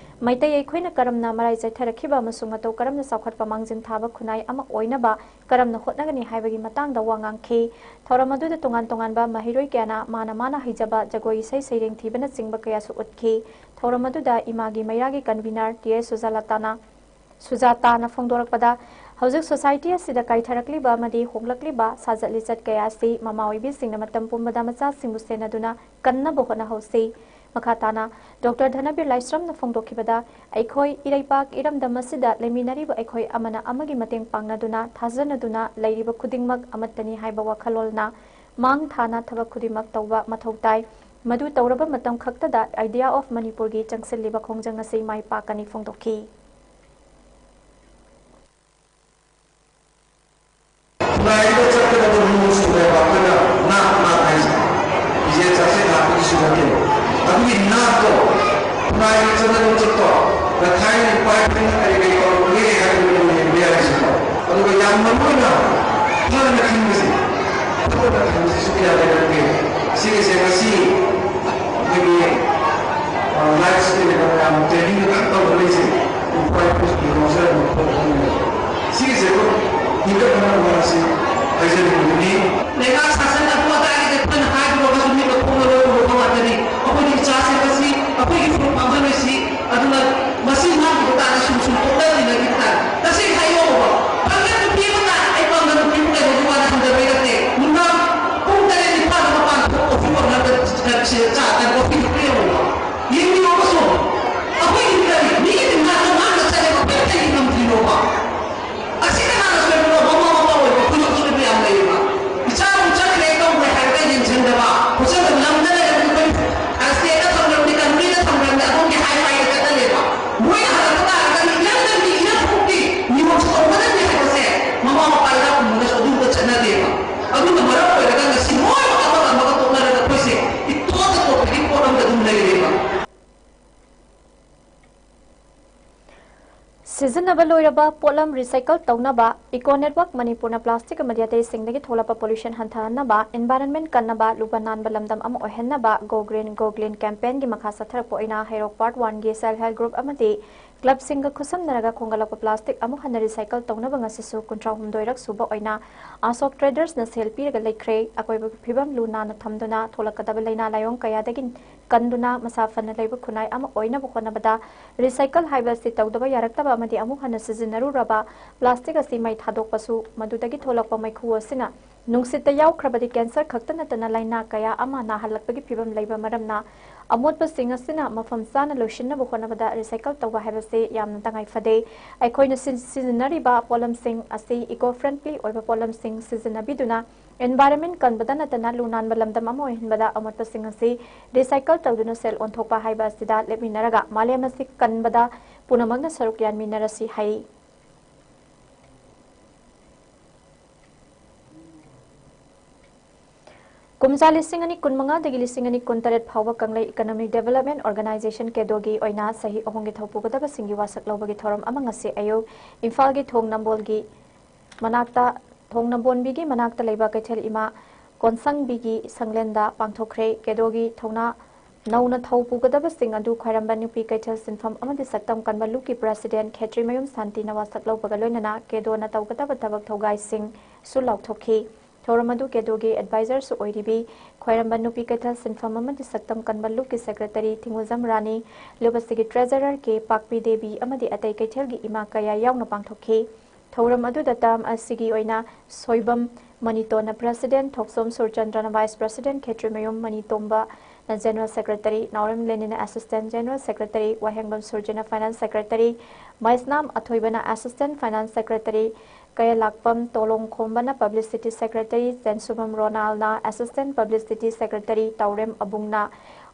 ꯃꯩꯇꯩ ꯑꯩꯈꯣꯏꯅ ꯀꯔꯝꯅ ꯃꯔꯥꯏ ꯆꯩꯊꯔꯛꯈꯤꯕ ꯑꯃꯁꯨꯡ ꯃꯇꯧ ꯀꯔꯝꯅ ꯆꯥꯎꯈꯠꯄ ꯃꯥꯡꯖꯤꯟ ꯊꯥꯕ ꯈꯨꯟꯅꯥꯏ ꯑꯃ ꯑꯣꯏꯅꯕ ꯀꯔꯝꯅ ꯍꯣꯠꯅꯒꯅꯤ ꯍꯥꯏꯕꯒꯤ ꯃꯇꯥꯡꯗ ꯋꯥ ꯉꯥꯡꯈꯤ꯫ ꯊꯧꯔꯝ ꯑꯗꯨꯗ ꯇꯣꯉꯥꯟ ꯇꯣꯉꯥꯟꯕ ꯃꯍꯩꯔꯣꯏ ꯀꯌꯥꯅ ꯃꯥꯅ ꯃꯥꯅ ꯍꯩꯖꯕ ꯖꯒꯣꯏ, ꯏꯁꯩ ꯁꯩꯔꯦꯡ ꯊꯤꯕꯅꯆꯤꯡꯕ ꯀꯌꯥꯁꯨ ꯎꯠꯈꯤ꯫ ꯊꯧꯔꯝ ꯑꯗꯨꯗ ꯏꯃꯥꯒꯤ ꯃꯩꯔꯥꯒꯤ ꯀꯟꯚꯤꯅꯔ ꯇꯤ ꯑꯦꯁ ꯁꯨꯖꯥꯂꯇꯥꯅ, ꯁꯨꯖꯥꯇꯥꯅ ꯐꯣꯡꯗꯣꯔꯛꯄꯗ, ꯍꯧꯖꯤꯛ ꯁꯣꯁꯥꯏꯇꯤ ꯑꯁꯤꯗ ꯀꯥꯏꯊꯔꯛꯂꯤꯕ ꯑꯃꯗꯤ ꯍꯣꯡꯂꯛꯂꯤꯕ ꯁꯥꯖꯠ ꯂꯤꯆꯠ ꯀꯌꯥ ꯑꯁꯤ ꯃꯃꯥ ꯑꯣꯏꯕꯤꯁꯤꯡꯅ ꯃꯇꯝ ꯄꯨꯝꯕꯗ ꯃꯆꯥꯁꯤꯡꯕꯨ ꯁꯦꯟꯅꯗꯨꯅ ꯀꯟꯅꯕ ꯍꯣꯠꯅꯍꯧꯁꯤ꯫ ꯃꯈꯥ ꯇꯥꯅ ꯗꯣꯛꯇꯔ ꯙꯅꯕꯤꯔ ꯂꯥꯏꯁ꯭ꯔꯝꯅ ꯐꯣꯡꯗꯣꯛꯈꯤꯕꯗ, ꯑꯩꯈꯣꯏ ꯏꯔꯩꯄꯥꯛ ꯏꯔꯝꯗꯝ ꯑꯁꯤꯗ ꯂꯩꯃꯤꯟꯅꯔꯤꯕ ꯑꯩꯈꯣꯏ ꯑꯃꯅ ꯑꯃꯒꯤ ꯃꯇꯦꯡ ꯄꯥꯡꯅꯗꯨꯅ, ꯊꯥꯖꯅꯗꯨꯅ ꯂꯩꯔꯤꯕ ꯈꯨꯗꯤꯡꯃꯛ ꯑꯃꯠꯇꯅꯤ ꯍꯥꯏꯕ ꯋꯥꯈꯜꯂꯣꯟꯅ ꯃꯥꯡ ꯊꯥꯅ ꯊꯕꯛ ꯈꯨꯗꯤꯡꯃꯛ ꯇꯧꯕ ꯃꯊꯧ ꯇꯥꯏ꯫ ꯃꯗꯨ ꯇꯧꯔꯕ ꯃꯇꯝ ꯈꯛꯇꯗ Idea of Manipurꯒꯤ ꯆꯪꯁꯤꯜꯂꯤꯕ ꯈꯣꯡꯖꯪ ꯑꯁꯤ ꯃꯥꯏ ꯄꯥꯛꯀꯅꯤ ꯐꯣꯡꯗꯣꯛꯈꯤ꯫ ꯈꯨꯟꯅꯥꯏꯗ ꯆꯠꯀꯗꯕ ꯔꯨꯜꯁꯇꯨꯅꯦꯕ ꯑꯩꯈꯣꯏꯅ ꯅꯥꯠ, ꯅꯥꯠ ꯍꯥꯏꯁꯦ꯫ ꯐꯤꯖꯦꯠ ꯆꯥꯛꯁꯦꯠ ꯍꯥꯞꯄꯒꯤꯁꯨ ꯅꯠꯇꯦ꯫ ꯑꯗꯨꯒꯤ ꯅꯥꯠꯇꯣ, ꯈꯨꯟꯅꯥꯏꯒꯤ ꯆꯠꯅ ꯂꯣꯟꯆꯠꯇꯣ, ꯊꯥꯏꯅ ꯏꯄꯥ ꯏꯄꯨꯅ ꯀꯔꯤ ꯀꯔꯤ ꯇꯧꯔꯝꯒꯦ ꯍꯥꯏꯕꯗꯨ ꯑꯩꯈꯣꯏꯅ ꯌꯦꯡꯕ ꯌꯥꯔꯤꯁꯤꯀꯣ꯫ ꯑꯗꯨꯒ ꯌꯥꯝ ꯃꯔꯨ ꯑꯣꯏꯅ ꯐꯅ ꯈꯟꯕꯁꯦ, ꯐꯅ ꯈꯟꯕꯁꯤꯁꯨ ꯀꯌꯥ ꯂꯩꯔꯝꯗꯦ꯫ ꯁꯤꯒꯤꯁꯦ ꯉꯁꯤ ꯑꯩꯈꯣꯏꯒꯤ, ꯑ, ꯂꯥꯏꯐ ꯁ꯭ꯀꯤꯜ ꯃꯌꯥꯝ ꯇ꯭ꯔꯦꯅꯤꯡ ꯈꯛ ꯇꯧꯗꯅ ꯂꯩꯁꯦ꯫ ꯎꯄꯥꯏ ꯄꯨꯁꯀꯤ ꯂꯧꯁꯤꯟꯕ ꯊꯣꯛꯄꯅꯤꯅ꯫ ꯁꯤꯒꯤꯁꯦ ꯑꯩꯈꯣꯏ ꯍꯤꯡꯒꯠꯅꯕ ꯃꯔꯛꯁꯤ ꯍꯥꯏꯖꯅꯤꯡꯕꯅꯤ꯫ ꯂꯩꯉꯥꯛ ꯁꯥꯁꯟ ꯑꯗꯨ ꯑꯗꯥꯒꯤꯗꯤ ꯑꯩꯈꯣꯏꯅ ꯍꯥꯏꯔꯨꯔꯒꯁꯨ ꯃꯤꯠꯅ ꯈꯣꯡꯅ ꯂꯣꯏ ꯎꯔꯨꯕ ꯉꯥꯛꯇꯅꯤ꯫ ꯑꯩꯈꯣꯏꯗꯤ ꯏꯆꯥꯁꯤꯡ ꯑꯁꯤ ꯑꯩꯈꯣꯏꯒꯤ ꯐꯨꯔꯨꯞ ꯃꯥꯡꯖꯜꯂꯣꯏꯁꯤ꯫ ꯑꯗꯨꯅ ꯃꯁꯤ ꯉꯥꯡꯈꯤꯕ ꯇꯥꯔꯗꯤ ꯁꯨꯝ ꯁꯨꯝ ꯇꯣꯛꯅꯈꯤꯅꯈꯤꯕ ꯇꯥꯔꯦ꯫ ꯇꯁꯦꯡꯅ ꯍꯥꯏꯌꯣꯕ, ꯄꯥꯡꯒꯜ ꯅꯨꯄꯤ ꯑꯃꯅ ꯑꯩ ꯄꯥꯡꯒꯜ ꯅꯨꯄꯤ ꯑꯃ ꯀꯩꯅꯣꯒꯤ ꯋꯥꯅ ꯍꯟꯊꯕꯩ ꯅꯠꯇꯦ꯫ ꯅꯨꯡꯗꯥꯡ ꯄꯨꯡ ꯇꯔꯦꯠ ꯅꯤꯄꯥꯟꯗ ꯃꯄꯥꯟ ꯊꯣꯛ ꯀꯣꯐꯤ ꯀꯣꯔꯅꯔꯗ ꯆꯥ ꯊꯛ ꯀꯣꯐꯤ ꯊꯛꯄ ꯌꯦꯡꯉꯣꯕ꯫ ꯌꯦꯡꯕꯤꯌꯣꯕ ꯁꯨꯝ꯫ ꯁꯤꯖꯤꯟꯅꯕ ꯂꯣꯏꯔꯕ ꯄꯣꯠꯂꯝ recycle ꯇꯧꯅꯕ, Eco Network ꯃꯅꯤꯄꯨꯔꯅ plastic ꯑꯃꯗꯤ ꯑꯇꯩꯁꯤꯡꯗꯒꯤ ꯊꯣꯛꯂꯛꯄ pollution ꯍꯟꯊꯍꯟꯅꯕ, environment ꯀꯟꯅꯕ, ꯂꯨꯕ ꯅꯥꯟꯕ ꯂꯝꯗꯝ ꯑꯃ ꯑꯣꯏꯍꯟꯅꯕ Go Green Go Clean campaignꯒꯤ ꯃꯈꯥ ꯆꯠꯊꯔꯛꯄ ꯑꯣꯏꯅ ꯍꯩꯔꯣꯛ Part Oneꯒꯤ Self Help Group ꯑꯃꯗꯤ clubꯁꯤꯡꯒ ꯈꯨꯠꯁꯝꯅꯔꯒ ꯈꯣꯝꯒꯠꯂꯛꯄ plastic ꯑꯃꯨꯛ ꯍꯟꯅ recycle ꯇꯧꯅꯕ ꯉꯁꯤꯁꯨ ꯀꯨꯟꯊ꯭ꯔꯥ ꯍꯨꯝꯗꯣꯏꯔꯛ ꯁꯨꯕ ꯑꯣꯏꯅ ꯑꯁꯣꯛ Tradersꯅ ꯁꯦꯜ ꯄꯤꯔꯒ ꯂꯩꯈ꯭ꯔꯦ꯫ ꯑꯀꯣꯏꯕꯒꯤ ꯐꯤꯕꯝ ꯂꯨ ꯅꯥꯟꯅ ꯊꯝꯗꯨꯅ ꯊꯣꯛꯂꯛꯀꯗꯕ ꯂꯥꯏꯅꯥ ꯂꯥꯏꯑꯣꯡ ꯀꯌꯥꯗꯒꯤ ꯀꯟꯗꯨꯅ ꯃꯁꯥ ꯐꯅ ꯂꯩꯕ ꯈꯨꯟꯅꯥꯏ ꯑꯃ ꯑꯣꯏꯅꯕ ꯍꯣꯠꯅꯕꯗ recycle ꯍꯥꯏꯕ ꯑꯁꯤ ꯇꯧꯗꯕ ꯌꯥꯔꯛꯇꯕ ꯑꯃꯗꯤ ꯑꯃꯨꯛ ꯍꯟꯅ ꯁꯤꯖꯤꯟꯅꯔꯨꯔꯕ plastic ꯑꯁꯤ ꯃꯩ ꯊꯥꯗꯣꯛꯄꯁꯨ, ꯃꯗꯨꯗꯒꯤ ꯊꯣꯛꯂꯛꯄ ꯃꯩꯈꯨ ꯑꯁꯤꯅ ꯅꯨꯡꯁꯤꯠꯇ ꯌꯥꯎꯈ꯭ꯔꯕꯗꯤ cancer ꯈꯛꯇ ꯅꯠꯇꯅ ꯂꯥꯏꯅꯥ ꯀꯌꯥ ꯑꯃ ꯅꯥꯍꯜꯂꯛꯄꯒꯤ ꯐꯤꯕꯝ ꯂꯩꯕ ꯃꯔꯝꯅ, ꯑꯃꯣꯠꯄꯁꯤꯡ ꯑꯁꯤꯅ ꯃꯐꯝ ꯆꯥꯅ ꯂꯣꯏꯁꯤꯟꯅꯕ ꯍꯣꯠꯅꯕꯗ recycle ꯇꯧꯕ ꯍꯥꯏꯕꯁꯤ ꯌꯥꯝꯅ ꯇꯉꯥꯏ ꯐꯗꯦ꯫ ꯑꯩꯈꯣꯏꯅ ꯁꯤ-, ꯁꯤꯖꯤꯟꯅꯔꯤꯕ ꯄꯣꯠꯂꯝꯁꯤꯡ ꯑꯁꯤ eco friendly ꯑꯣꯏꯕ ꯄꯣꯠꯂꯝꯁꯤꯡ ꯁꯤꯖꯤꯟꯅꯕꯤꯗꯨꯅ environment ꯀꯟꯕꯗ ꯅꯠꯇꯅ ꯂꯨ ꯅꯥꯟꯕ ꯂꯝꯗꯝ ꯑꯃ ꯑꯣꯏꯍꯟꯕꯗ ꯑꯃꯣꯠꯄꯁꯤꯡ ꯑꯁꯤ recycle ꯇꯧꯗꯨꯅ ꯁꯦꯜ ꯑꯣꯟꯊꯣꯛꯄ ꯍꯥꯏꯕ ꯑꯁꯤꯗ ꯂꯦꯞꯃꯤꯟꯅꯔꯒ ꯃꯥꯂꯦꯝ ꯑꯁꯤ ꯀꯟꯕꯗ ꯄꯨꯝꯅꯃꯛꯅ ꯁꯔꯨꯛ ꯌꯥꯟꯃꯤꯟꯅꯔꯁꯤ ꯍꯥꯏꯔꯤ꯫ ꯀꯨꯝꯖꯥ ꯂꯤꯁꯤꯡ ꯑꯅꯤ ꯀꯨꯟꯃꯉꯥꯗꯒꯤ ꯂꯤꯁꯤꯡ ꯑꯅꯤ ꯀꯨꯟꯇꯔꯦꯠ ꯐꯥꯎꯕ ꯀꯪꯂꯩ Economic Development Organisation, ꯀꯦꯗꯣꯒꯤ ꯑꯣꯏꯅ ꯆꯍꯤ ꯑꯍꯨꯝꯒꯤ ꯊꯧ ꯄꯨꯒꯗꯕꯁꯤꯡꯒꯤ ꯋꯥꯁꯛ ꯂꯧꯕꯒꯤ ꯊꯧꯔꯝ ꯑꯃ ꯉꯁꯤ ꯑꯌꯨꯛ ꯏꯝꯐꯥꯜꯒꯤ ꯊꯣꯡ ꯅꯝꯕꯣꯜꯒꯤ ꯃꯅꯥꯛꯇ, ꯊꯣꯡ ꯅꯝꯕꯣꯟꯕꯤꯒꯤ ꯃꯅꯥꯛꯇ ꯂꯩꯕ ꯀꯩꯊꯦꯜ ꯏꯃꯥ ꯀꯣꯟꯁꯪꯕꯤꯒꯤ ꯁꯪꯂꯦꯟꯗ ꯄꯥꯡꯊꯣꯛꯈ꯭ꯔꯦ꯫ ꯀꯦꯗꯣꯒꯤ ꯊꯧꯅꯥ ꯅꯧꯅ ꯊꯧ ꯄꯨꯒꯗꯕꯁꯤꯡ ꯑꯗꯨ ꯈ꯭ꯋꯥꯏꯔꯝꯕꯟ ꯅꯨꯄꯤ ꯀꯩꯊꯦꯜ ꯁꯤꯟꯐꯝ ꯑꯃꯗꯤ ꯁꯛꯇꯝ ꯀꯟꯕ ꯂꯨꯞꯀꯤ president ꯈꯦꯇ꯭ꯔꯤꯃꯌꯨꯝ ꯁꯥꯟꯇꯤꯅ ꯋꯥꯁꯛ ꯂꯧꯕꯒ ꯂꯣꯏꯅꯅ ꯀꯦꯗꯣꯅ ꯇꯧꯒꯗꯕ ꯊꯕꯛ ꯊꯧꯒꯥꯏꯁꯤꯡꯁꯨ ꯂꯥꯎꯊꯣꯛꯈꯤ꯫ ꯊꯧꯔꯝ ꯑꯗꯨ ꯀꯦꯗꯣꯒꯤ advisorꯁꯨ ꯑꯣꯏꯔꯤꯕꯤ ꯈ꯭ꯋꯥꯏꯔꯝꯕꯟ ꯅꯨꯄꯤ ꯀꯩꯊꯦꯜ ꯁꯤꯟꯐꯝ ꯑꯃꯗꯤ ꯁꯛꯇꯝ ꯀꯟꯕ ꯂꯨꯞꯀꯤ secretary ꯊꯤꯡꯉꯨꯖꯝ ꯔꯥꯅꯤ, ꯂꯨꯞ ꯑꯁꯤꯒꯤ treasurer ꯀꯦ ꯄꯥꯛꯄꯤ ꯗꯦꯕꯤ ꯑꯃꯗꯤ ꯑꯇꯩ ꯀꯩꯊꯦꯜꯒꯤ ꯏꯃꯥ ꯀꯌꯥ ꯌꯥꯎꯅ ꯄꯥꯡꯊꯣꯛꯈꯤ꯫ ꯊꯧꯔꯝ ꯑꯗꯨꯗ term ꯑꯁꯤꯒꯤ ꯑꯣꯏꯅ ꯁꯣꯏꯕꯝ ꯃꯅꯤꯇꯣꯟꯅ president, ꯊꯣꯛꯆꯣꯝ ꯁꯨꯔꯆꯟꯗ꯭ꯔꯅ vice president, ꯈꯦꯇ꯭ꯔꯤꯃꯌꯨꯝ ꯃꯅꯤꯇꯣꯝꯕꯅ general secretary, ꯅꯥꯎꯔꯦꯝ ꯂꯦꯅꯤꯅ assistant general secretary, ꯋꯥꯍꯦꯡꯕꯝ ꯁꯨꯔꯖꯤꯅ finance secretary, ꯃꯩꯁꯅꯥꯝ ꯑꯊꯣꯏꯕꯅ assistant finance secretary, ꯀꯌꯥꯂꯥꯛꯄꯝ ꯇꯣꯂꯣꯡꯈꯣꯝꯕꯅ publicity secretary, ꯆꯦꯟꯁꯨꯕꯝ ꯔꯣꯅꯥꯜꯅ assistant publicity secretary, ꯇꯥꯎꯔꯦꯝ ꯑꯕꯨꯡꯅ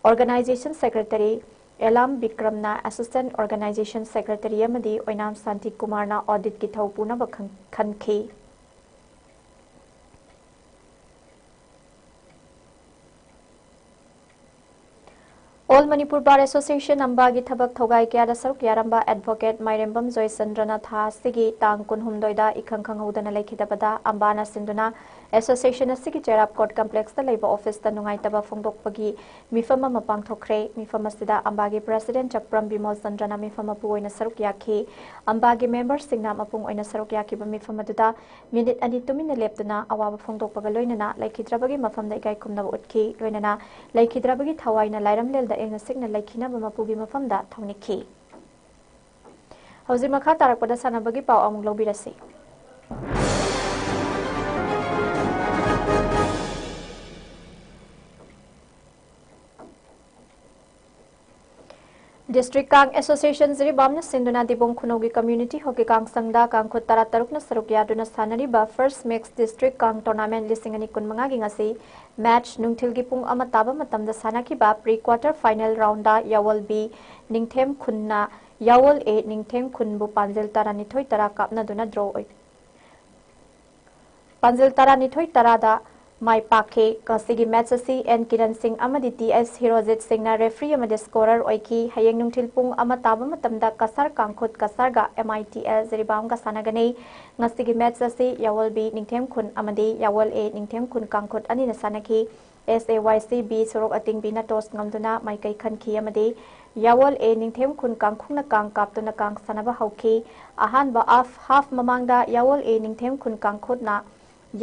organization secretary, ꯑꯦꯂꯥꯝ ꯕꯤꯀ꯭ꯔꯝꯅ assistant organization secretary ꯑꯃꯗꯤ ꯑꯣꯏꯅꯥꯝ ꯁꯥꯟꯇꯤ ꯀꯨꯃꯥꯔꯅ auditꯀꯤ ꯊꯧ ꯄꯨꯅꯕ ꯈꯟ-, ꯈꯟꯈꯤ꯫ All Manipur Bar Association ꯑꯝꯕꯥꯒꯤ ꯊꯕꯛ ꯊꯧꯒꯥꯏ ꯀꯌꯥꯗ ꯁꯔꯨꯛ ꯌꯥꯔꯝꯕ Advocate ꯃꯥꯏꯔꯦꯝꯕꯝ ꯖꯣꯏꯆꯟꯗ꯭ꯔꯅ ꯊꯥ ꯑꯁꯤꯒꯤ ꯇꯥꯡ ꯀꯨꯟꯍꯨꯝꯗꯣꯏꯗ ꯏꯈꯪ ꯈꯪꯍꯧꯗꯅ ꯂꯩꯈꯤꯗꯕꯗ ꯑꯝꯕꯥꯅ ꯁꯤꯟꯗꯨꯅ association ꯑꯁꯤꯒꯤ ꯆꯦꯔꯥꯞ court complexꯇ ꯂꯩꯕ officeꯇ ꯅꯨꯡꯉꯥꯏꯇꯕ ꯐꯣꯡꯗꯣꯛꯄꯒꯤ ꯃꯤꯐꯝ ꯑꯃ ꯄꯥꯡꯊꯣꯛꯈ꯭ꯔꯦ꯫ ꯃꯤꯐꯝ ꯑꯁꯤꯗ ꯑꯝꯕꯥꯒꯤ president ꯆꯛꯄ꯭ꯔꯝ ꯕꯤꯃꯣꯜ ꯆꯟꯗ꯭ꯔꯅ ꯃꯤꯐꯝ ꯃꯄꯨ ꯑꯣꯏꯅ ꯁꯔꯨꯛ ꯌꯥꯈꯤ꯫ ꯑꯝꯕꯥꯒꯤ memberꯁꯤꯡꯅ ꯃꯄꯨꯡ ꯑꯣꯏꯅ ꯁꯔꯨꯛ ꯌꯥꯈꯤꯕ ꯃꯤꯐꯝ ꯑꯗꯨꯗ minute ꯑꯅꯤ ꯇꯨꯃꯤꯟꯅ ꯂꯦꯞꯇꯨꯅ ꯑꯋꯥꯕ ꯐꯣꯡꯗꯣꯛꯄꯒ ꯂꯣꯏꯅꯅ ꯂꯩꯈꯤꯗ꯭ꯔꯕꯒꯤ ꯃꯐꯝꯗ ꯏꯀꯥꯏ ꯈꯨꯝꯅꯕ ꯎꯠꯈꯤ꯫ ꯂꯣꯏꯅꯅ ꯂꯩꯈꯤꯗ꯭ꯔꯕꯒꯤ ꯊꯋꯥꯏꯅ ꯂꯥꯏꯔꯝꯂꯦꯜꯗ ꯏꯪꯅ ꯁꯤꯛꯅ ꯂꯩꯈꯤꯅꯕ ꯃꯄꯨꯒꯤ ꯃꯐꯝꯗ ꯊꯧꯅꯤꯛꯈꯤ꯫ ꯍꯧꯖꯤꯛ ꯃꯈꯥ ꯇꯥꯔꯛꯄꯗ ꯁꯥꯟꯅꯕꯒꯤ ꯄꯥꯎ ꯑꯃꯨꯛ ꯂꯧꯕꯤꯔꯁꯤ꯫ District Kang Association ꯖꯤꯔꯤꯕꯥꯝꯅ ꯁꯤꯟꯗꯨꯅ ꯗꯤꯕꯣꯡ ꯈꯨꯅꯧꯒꯤ community hockey ꯀꯥꯡꯁꯪꯗ ꯀꯥꯡꯈꯨꯠ ꯇꯔꯥꯇꯔꯨꯛꯅ ꯁꯔꯨꯛ ꯌꯥꯗꯨꯅ ꯁꯥꯟꯅꯔꯤꯕ First Mix District Kang Tournament ꯂꯤꯁꯤꯡ ꯑꯅꯤ ꯀꯨꯟꯃꯉꯥꯒꯤ ꯉꯁꯤ match ꯅꯨꯡꯊꯤꯜꯒꯤ ꯄꯨꯡ ꯑꯃ ꯇꯥꯕ ꯃꯇꯝꯗ ꯁꯥꯟꯅꯈꯤꯕ pre quarter final roundꯗ ꯌꯥꯋꯜ B ꯅꯤꯡꯊꯦꯝ ꯈꯨꯟꯅ ꯌꯥꯋꯜ A ꯅꯤꯡꯊꯦꯝ ꯈꯨꯟꯕꯨ ꯄꯥꯟꯖꯤꯜ ꯇꯔꯥꯅꯤꯊꯣꯏ ꯇꯔꯥ ꯀꯥꯞꯅꯗꯨꯅ draw ꯑꯣꯏ꯫ ꯄꯥꯟꯖꯤꯜ ꯇꯔꯥꯅꯤꯊꯣꯏ ꯇꯔꯥꯗ ꯃꯥꯏ ꯄꯥꯛꯈꯤ꯫ ꯉꯁꯤꯒꯤ match ꯑꯁꯤ N ꯀꯤꯔꯟ ꯁꯤꯡ ꯑꯃꯗꯤ T S ꯍꯤꯔꯣꯖꯤꯠ ꯁꯤꯡꯅ referee ꯑꯃꯗꯤ scorer ꯑꯣꯏꯈꯤ꯫ ꯍꯌꯦꯡ ꯅꯨꯡꯊꯤꯜ ꯄꯨꯡ ꯑꯃ ꯇꯥꯕ ꯃꯇꯝꯗ Cachar ꯀꯥꯡꯈꯨꯠ ꯀꯁꯥꯔꯒ M I T L ꯖꯤꯔꯤꯕꯥꯝꯒ ꯁꯥꯟꯅꯒꯅꯤ꯫ ꯉꯁꯤꯒꯤ match ꯑꯁꯤ ꯌꯥꯋꯜ B ꯅꯤꯡꯊꯦꯝ ꯈꯨꯟ ꯑꯃꯗꯤ ꯌꯥꯋꯜ A ꯅꯤꯡꯊꯦꯝ ꯈꯨꯟ ꯀꯥꯡꯈꯨꯠ ꯑꯅꯤꯅ ꯁꯥꯟꯅꯈꯤ꯫ S A Y C B ꯁꯣꯔꯣꯛ ꯑꯇꯤꯡꯕꯤꯅ toss ꯉꯝꯗꯨꯅ ꯃꯥꯏꯀꯩ ꯈꯟꯈꯤ ꯑꯃꯗꯤ ꯌꯥꯋꯜ A ꯅꯤꯡꯊꯦꯝ ꯈꯨꯟ ꯀꯥꯡꯈꯨꯠꯅ ꯀꯥꯡ ꯀꯥꯞꯇꯨꯅ ꯀꯥꯡ ꯁꯥꯟꯅꯕ ꯍꯧꯈꯤ꯫ ꯑꯍꯥꯟꯕ half, half ꯃꯃꯥꯡꯗ ꯌꯥꯋꯜ A ꯅꯤꯡꯊꯦꯝ ꯈꯨꯟ ꯀꯥꯡꯈꯨꯠꯅ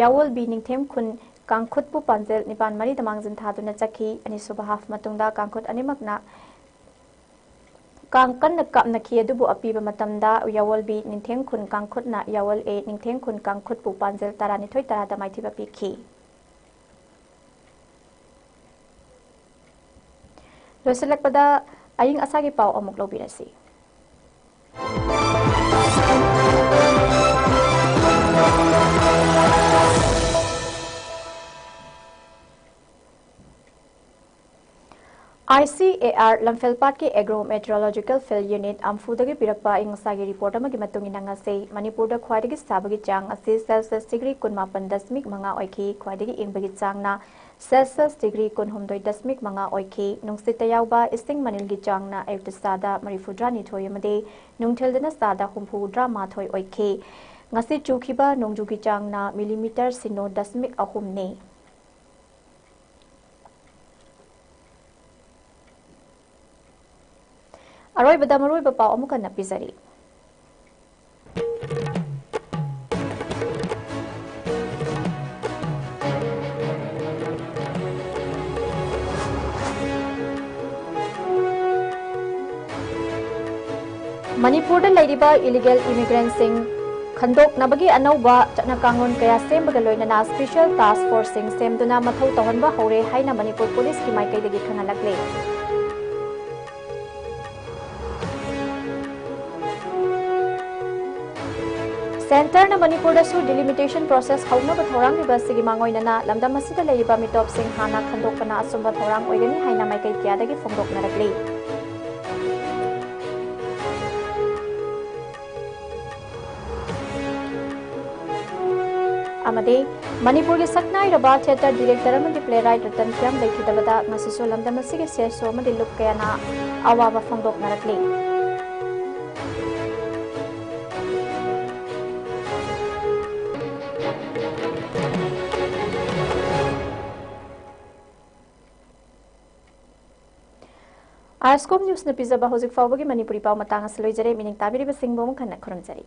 ꯌꯥꯋꯜ B ꯅꯤꯡꯊꯦꯝ ꯈꯨꯟ ꯀꯥꯡꯈꯨꯠꯄꯨ ꯄꯥꯟꯖꯤꯜ ꯅꯤꯄꯥꯟ ꯃꯔꯤꯗ ꯃꯥꯡꯖꯤꯟ ꯊꯥꯗꯨꯅ ꯆꯠꯈꯤ꯫ ꯑꯅꯤꯁꯨꯕ half ꯃꯇꯨꯡꯗ ꯀꯥꯡꯈꯨꯠ ꯑꯅꯤꯃꯛꯅ ꯀꯥꯡ ꯀꯟꯅ ꯀꯥꯞꯅꯈꯤ, ꯑꯗꯨꯕꯨ ꯑꯄꯤꯕ ꯃꯇꯝꯗ ꯌꯥꯋꯜ B ꯅꯤꯡꯊꯦꯝ ꯈꯨꯟ ꯀꯥꯡꯈꯨꯠꯅ ꯌꯥꯋꯜ A ꯅꯤꯡꯊꯦꯝ ꯈꯨꯟ ꯀꯥꯡꯈꯨꯠꯄꯨ ꯄꯥꯟꯖꯤꯜ ꯇꯔꯥꯅꯤꯊꯣꯏ ꯇꯔꯥꯗ ꯃꯥꯏꯊꯤꯕ ꯄꯤꯈꯤ꯫ ꯂꯣꯏꯁꯤꯜꯂꯛꯄꯗ ꯑꯏꯪ ꯑꯁꯥꯒꯤ ꯄꯥꯎ ꯑꯃꯨꯛ ꯂꯧꯕꯤꯔꯁꯤ꯫ I C A R ꯂꯝꯐꯦꯜꯄꯥꯠꯀꯤ Agro Meteorological Field Unit ꯑꯝꯐꯨꯗꯒꯤ ꯄꯤꯔꯛꯄ ꯑꯏꯪ ꯑꯁꯥꯒꯤ report ꯑꯃꯒꯤ ꯃꯇꯨꯡ ꯏꯟꯅ ꯉꯁꯤ ꯃꯅꯤꯄꯨꯔꯗ ꯈ꯭ꯋꯥꯏꯗꯒꯤ ꯁꯥꯕꯒꯤ ꯆꯥꯡ ꯑꯁꯤ Celsius degree ꯀꯨꯟꯃꯥꯄꯟ ꯗꯁꯃꯤꯛ ꯃꯉꯥ ꯑꯣꯏꯈꯤ꯫ ꯈ꯭ꯋꯥꯏꯗꯒꯤ ꯏꯪꯕꯒꯤ ꯆꯥꯡꯅ ꯁꯦꯜꯁꯤꯌꯁ ꯗꯤꯒ꯭ꯔꯤ ꯀꯨꯟꯍꯨꯝꯗꯣꯏ ꯗꯁꯃꯤꯛ ꯃꯉꯥ ꯑꯣꯏꯈꯤ꯫ ꯅꯨꯡꯁꯤꯠꯇ ꯌꯥꯎꯕ ꯏꯁꯤꯡ ꯃꯅꯤꯜꯒꯤ ꯆꯥꯡꯅ ꯑꯌꯨꯛꯇ ꯆꯥꯗ ꯃꯔꯤꯐꯨꯇꯔꯥꯅꯤꯊꯣꯏ ꯑꯃꯗꯤ ꯅꯨꯡꯊꯤꯜꯗꯅ ꯆꯥꯗ ꯍꯨꯝꯐꯨꯇꯔꯥꯃꯥꯊꯣꯏ ꯑꯣꯏꯈꯤ꯫ ꯉꯁꯤ ꯆꯨꯈꯤꯕ ꯅꯣꯡꯖꯨꯒꯤ ꯆꯥꯡꯅ ꯃꯤꯂꯤꯃꯤꯇꯔ ꯁꯤꯅꯣ ꯗꯁꯃꯤꯛ ꯑꯍꯨꯝꯅꯤ꯫ ꯑꯔꯣꯏꯕꯗ ꯃꯔꯨꯑꯣꯏꯕ ꯄꯥꯎ ꯑꯃꯨꯛ ꯍꯟꯅ ꯄꯤꯖꯔꯤ꯫ ꯃꯅꯤꯄꯨꯔꯗ ꯂꯩꯔꯤꯕ ꯏꯂꯤꯒꯦꯜ ꯏꯃꯤꯒ꯭ꯔꯦꯟꯁꯤꯡ ꯈꯟꯗꯣꯛꯅꯕꯒꯤ ꯑꯅꯧꯕ ꯆꯠꯅ ꯀꯥꯡꯂꯣꯟ ꯀꯌꯥ ꯁꯦꯝꯕꯒ ꯂꯣꯏꯅꯅ ꯁ꯭ꯄꯦꯁꯤꯌꯦꯜ ꯇꯥꯁꯛ ꯐꯣꯔꯁꯁꯤꯡ ꯁꯦꯝꯗꯨꯅ ꯃꯊꯧ ꯇꯧꯍꯟꯕ ꯍꯧꯔꯦ ꯍꯥꯏꯅ ꯃꯅꯤꯄꯨꯔ ꯄꯨꯂꯤꯁꯀꯤ ꯃꯥꯏꯀꯩꯗꯒꯤ ꯈꯪꯍꯜꯂꯛꯂꯤ꯫ ꯁꯦꯟꯇꯔꯅ ꯃꯅꯤꯄꯨꯔꯗꯁꯨ ꯗꯤꯂꯤꯃꯤꯇꯦꯁꯟ ꯄ꯭ꯔꯣꯁꯦꯁ ꯍꯧꯅꯕ ꯊꯧꯔꯥꯡꯂꯤꯕ ꯑꯁꯤꯒꯤ ꯃꯥꯡꯑꯣꯏꯅꯅ ꯂꯝꯗꯝ ꯑꯁꯤꯗ ꯂꯩꯔꯤꯕ ꯃꯤꯇꯣꯞꯁꯤꯡ ꯍꯥꯟꯅ ꯈꯟꯗꯣꯛꯄꯅ ꯑꯆꯨꯝꯕ ꯊꯧꯔꯥꯡ ꯑꯣꯏꯒꯅꯤ ꯍꯥꯏꯅ ꯃꯥꯏꯀꯩ ꯀꯌꯥꯗꯒꯤ ꯐꯣꯡꯗꯣꯛꯅꯔꯛꯂꯤ꯫ ꯑꯃꯗꯤ ꯃꯅꯤꯄꯨꯔꯒꯤ ꯁꯛꯅꯥꯏꯔꯕ ꯊꯤꯌꯦꯇꯔ ꯗꯤꯔꯦꯛꯇꯔ ꯑꯃꯗꯤ ꯄ꯭ꯂꯦꯔꯥꯏꯠ ꯔꯇꯟ ꯈꯤꯌꯥꯝ ꯂꯩꯈꯤꯗꯕꯗ ꯉꯁꯤꯁꯨ ꯂꯝꯗꯝ ꯑꯁꯤꯒꯤ ꯁꯦꯁꯣ ꯑꯃꯗꯤ ꯂꯨꯞ ꯀꯌꯥꯅ ꯑꯋꯥꯕ ꯐꯣꯡꯗꯣꯛꯅꯔꯛꯂꯤ꯫ ꯑꯥꯏ ꯑꯦꯁ ꯀꯣꯝ ꯅ꯭ꯌꯨꯁꯅ ꯄꯤꯖꯕ ꯍꯧꯖꯤꯛ ꯐꯥꯎꯕꯒꯤ ꯃꯅꯤꯄꯨꯔꯤ ꯄꯥꯎ ꯃꯇꯥꯡ ꯑꯁꯤ ꯂꯣꯏꯖꯔꯦ꯫ ꯃꯤꯅꯤꯡ ꯇꯥꯕꯤꯔꯤꯕꯁꯤꯡꯕꯨ ꯑꯃꯨꯛ ꯍꯟꯅ ꯈꯨꯔꯨꯝꯖꯔꯤ꯫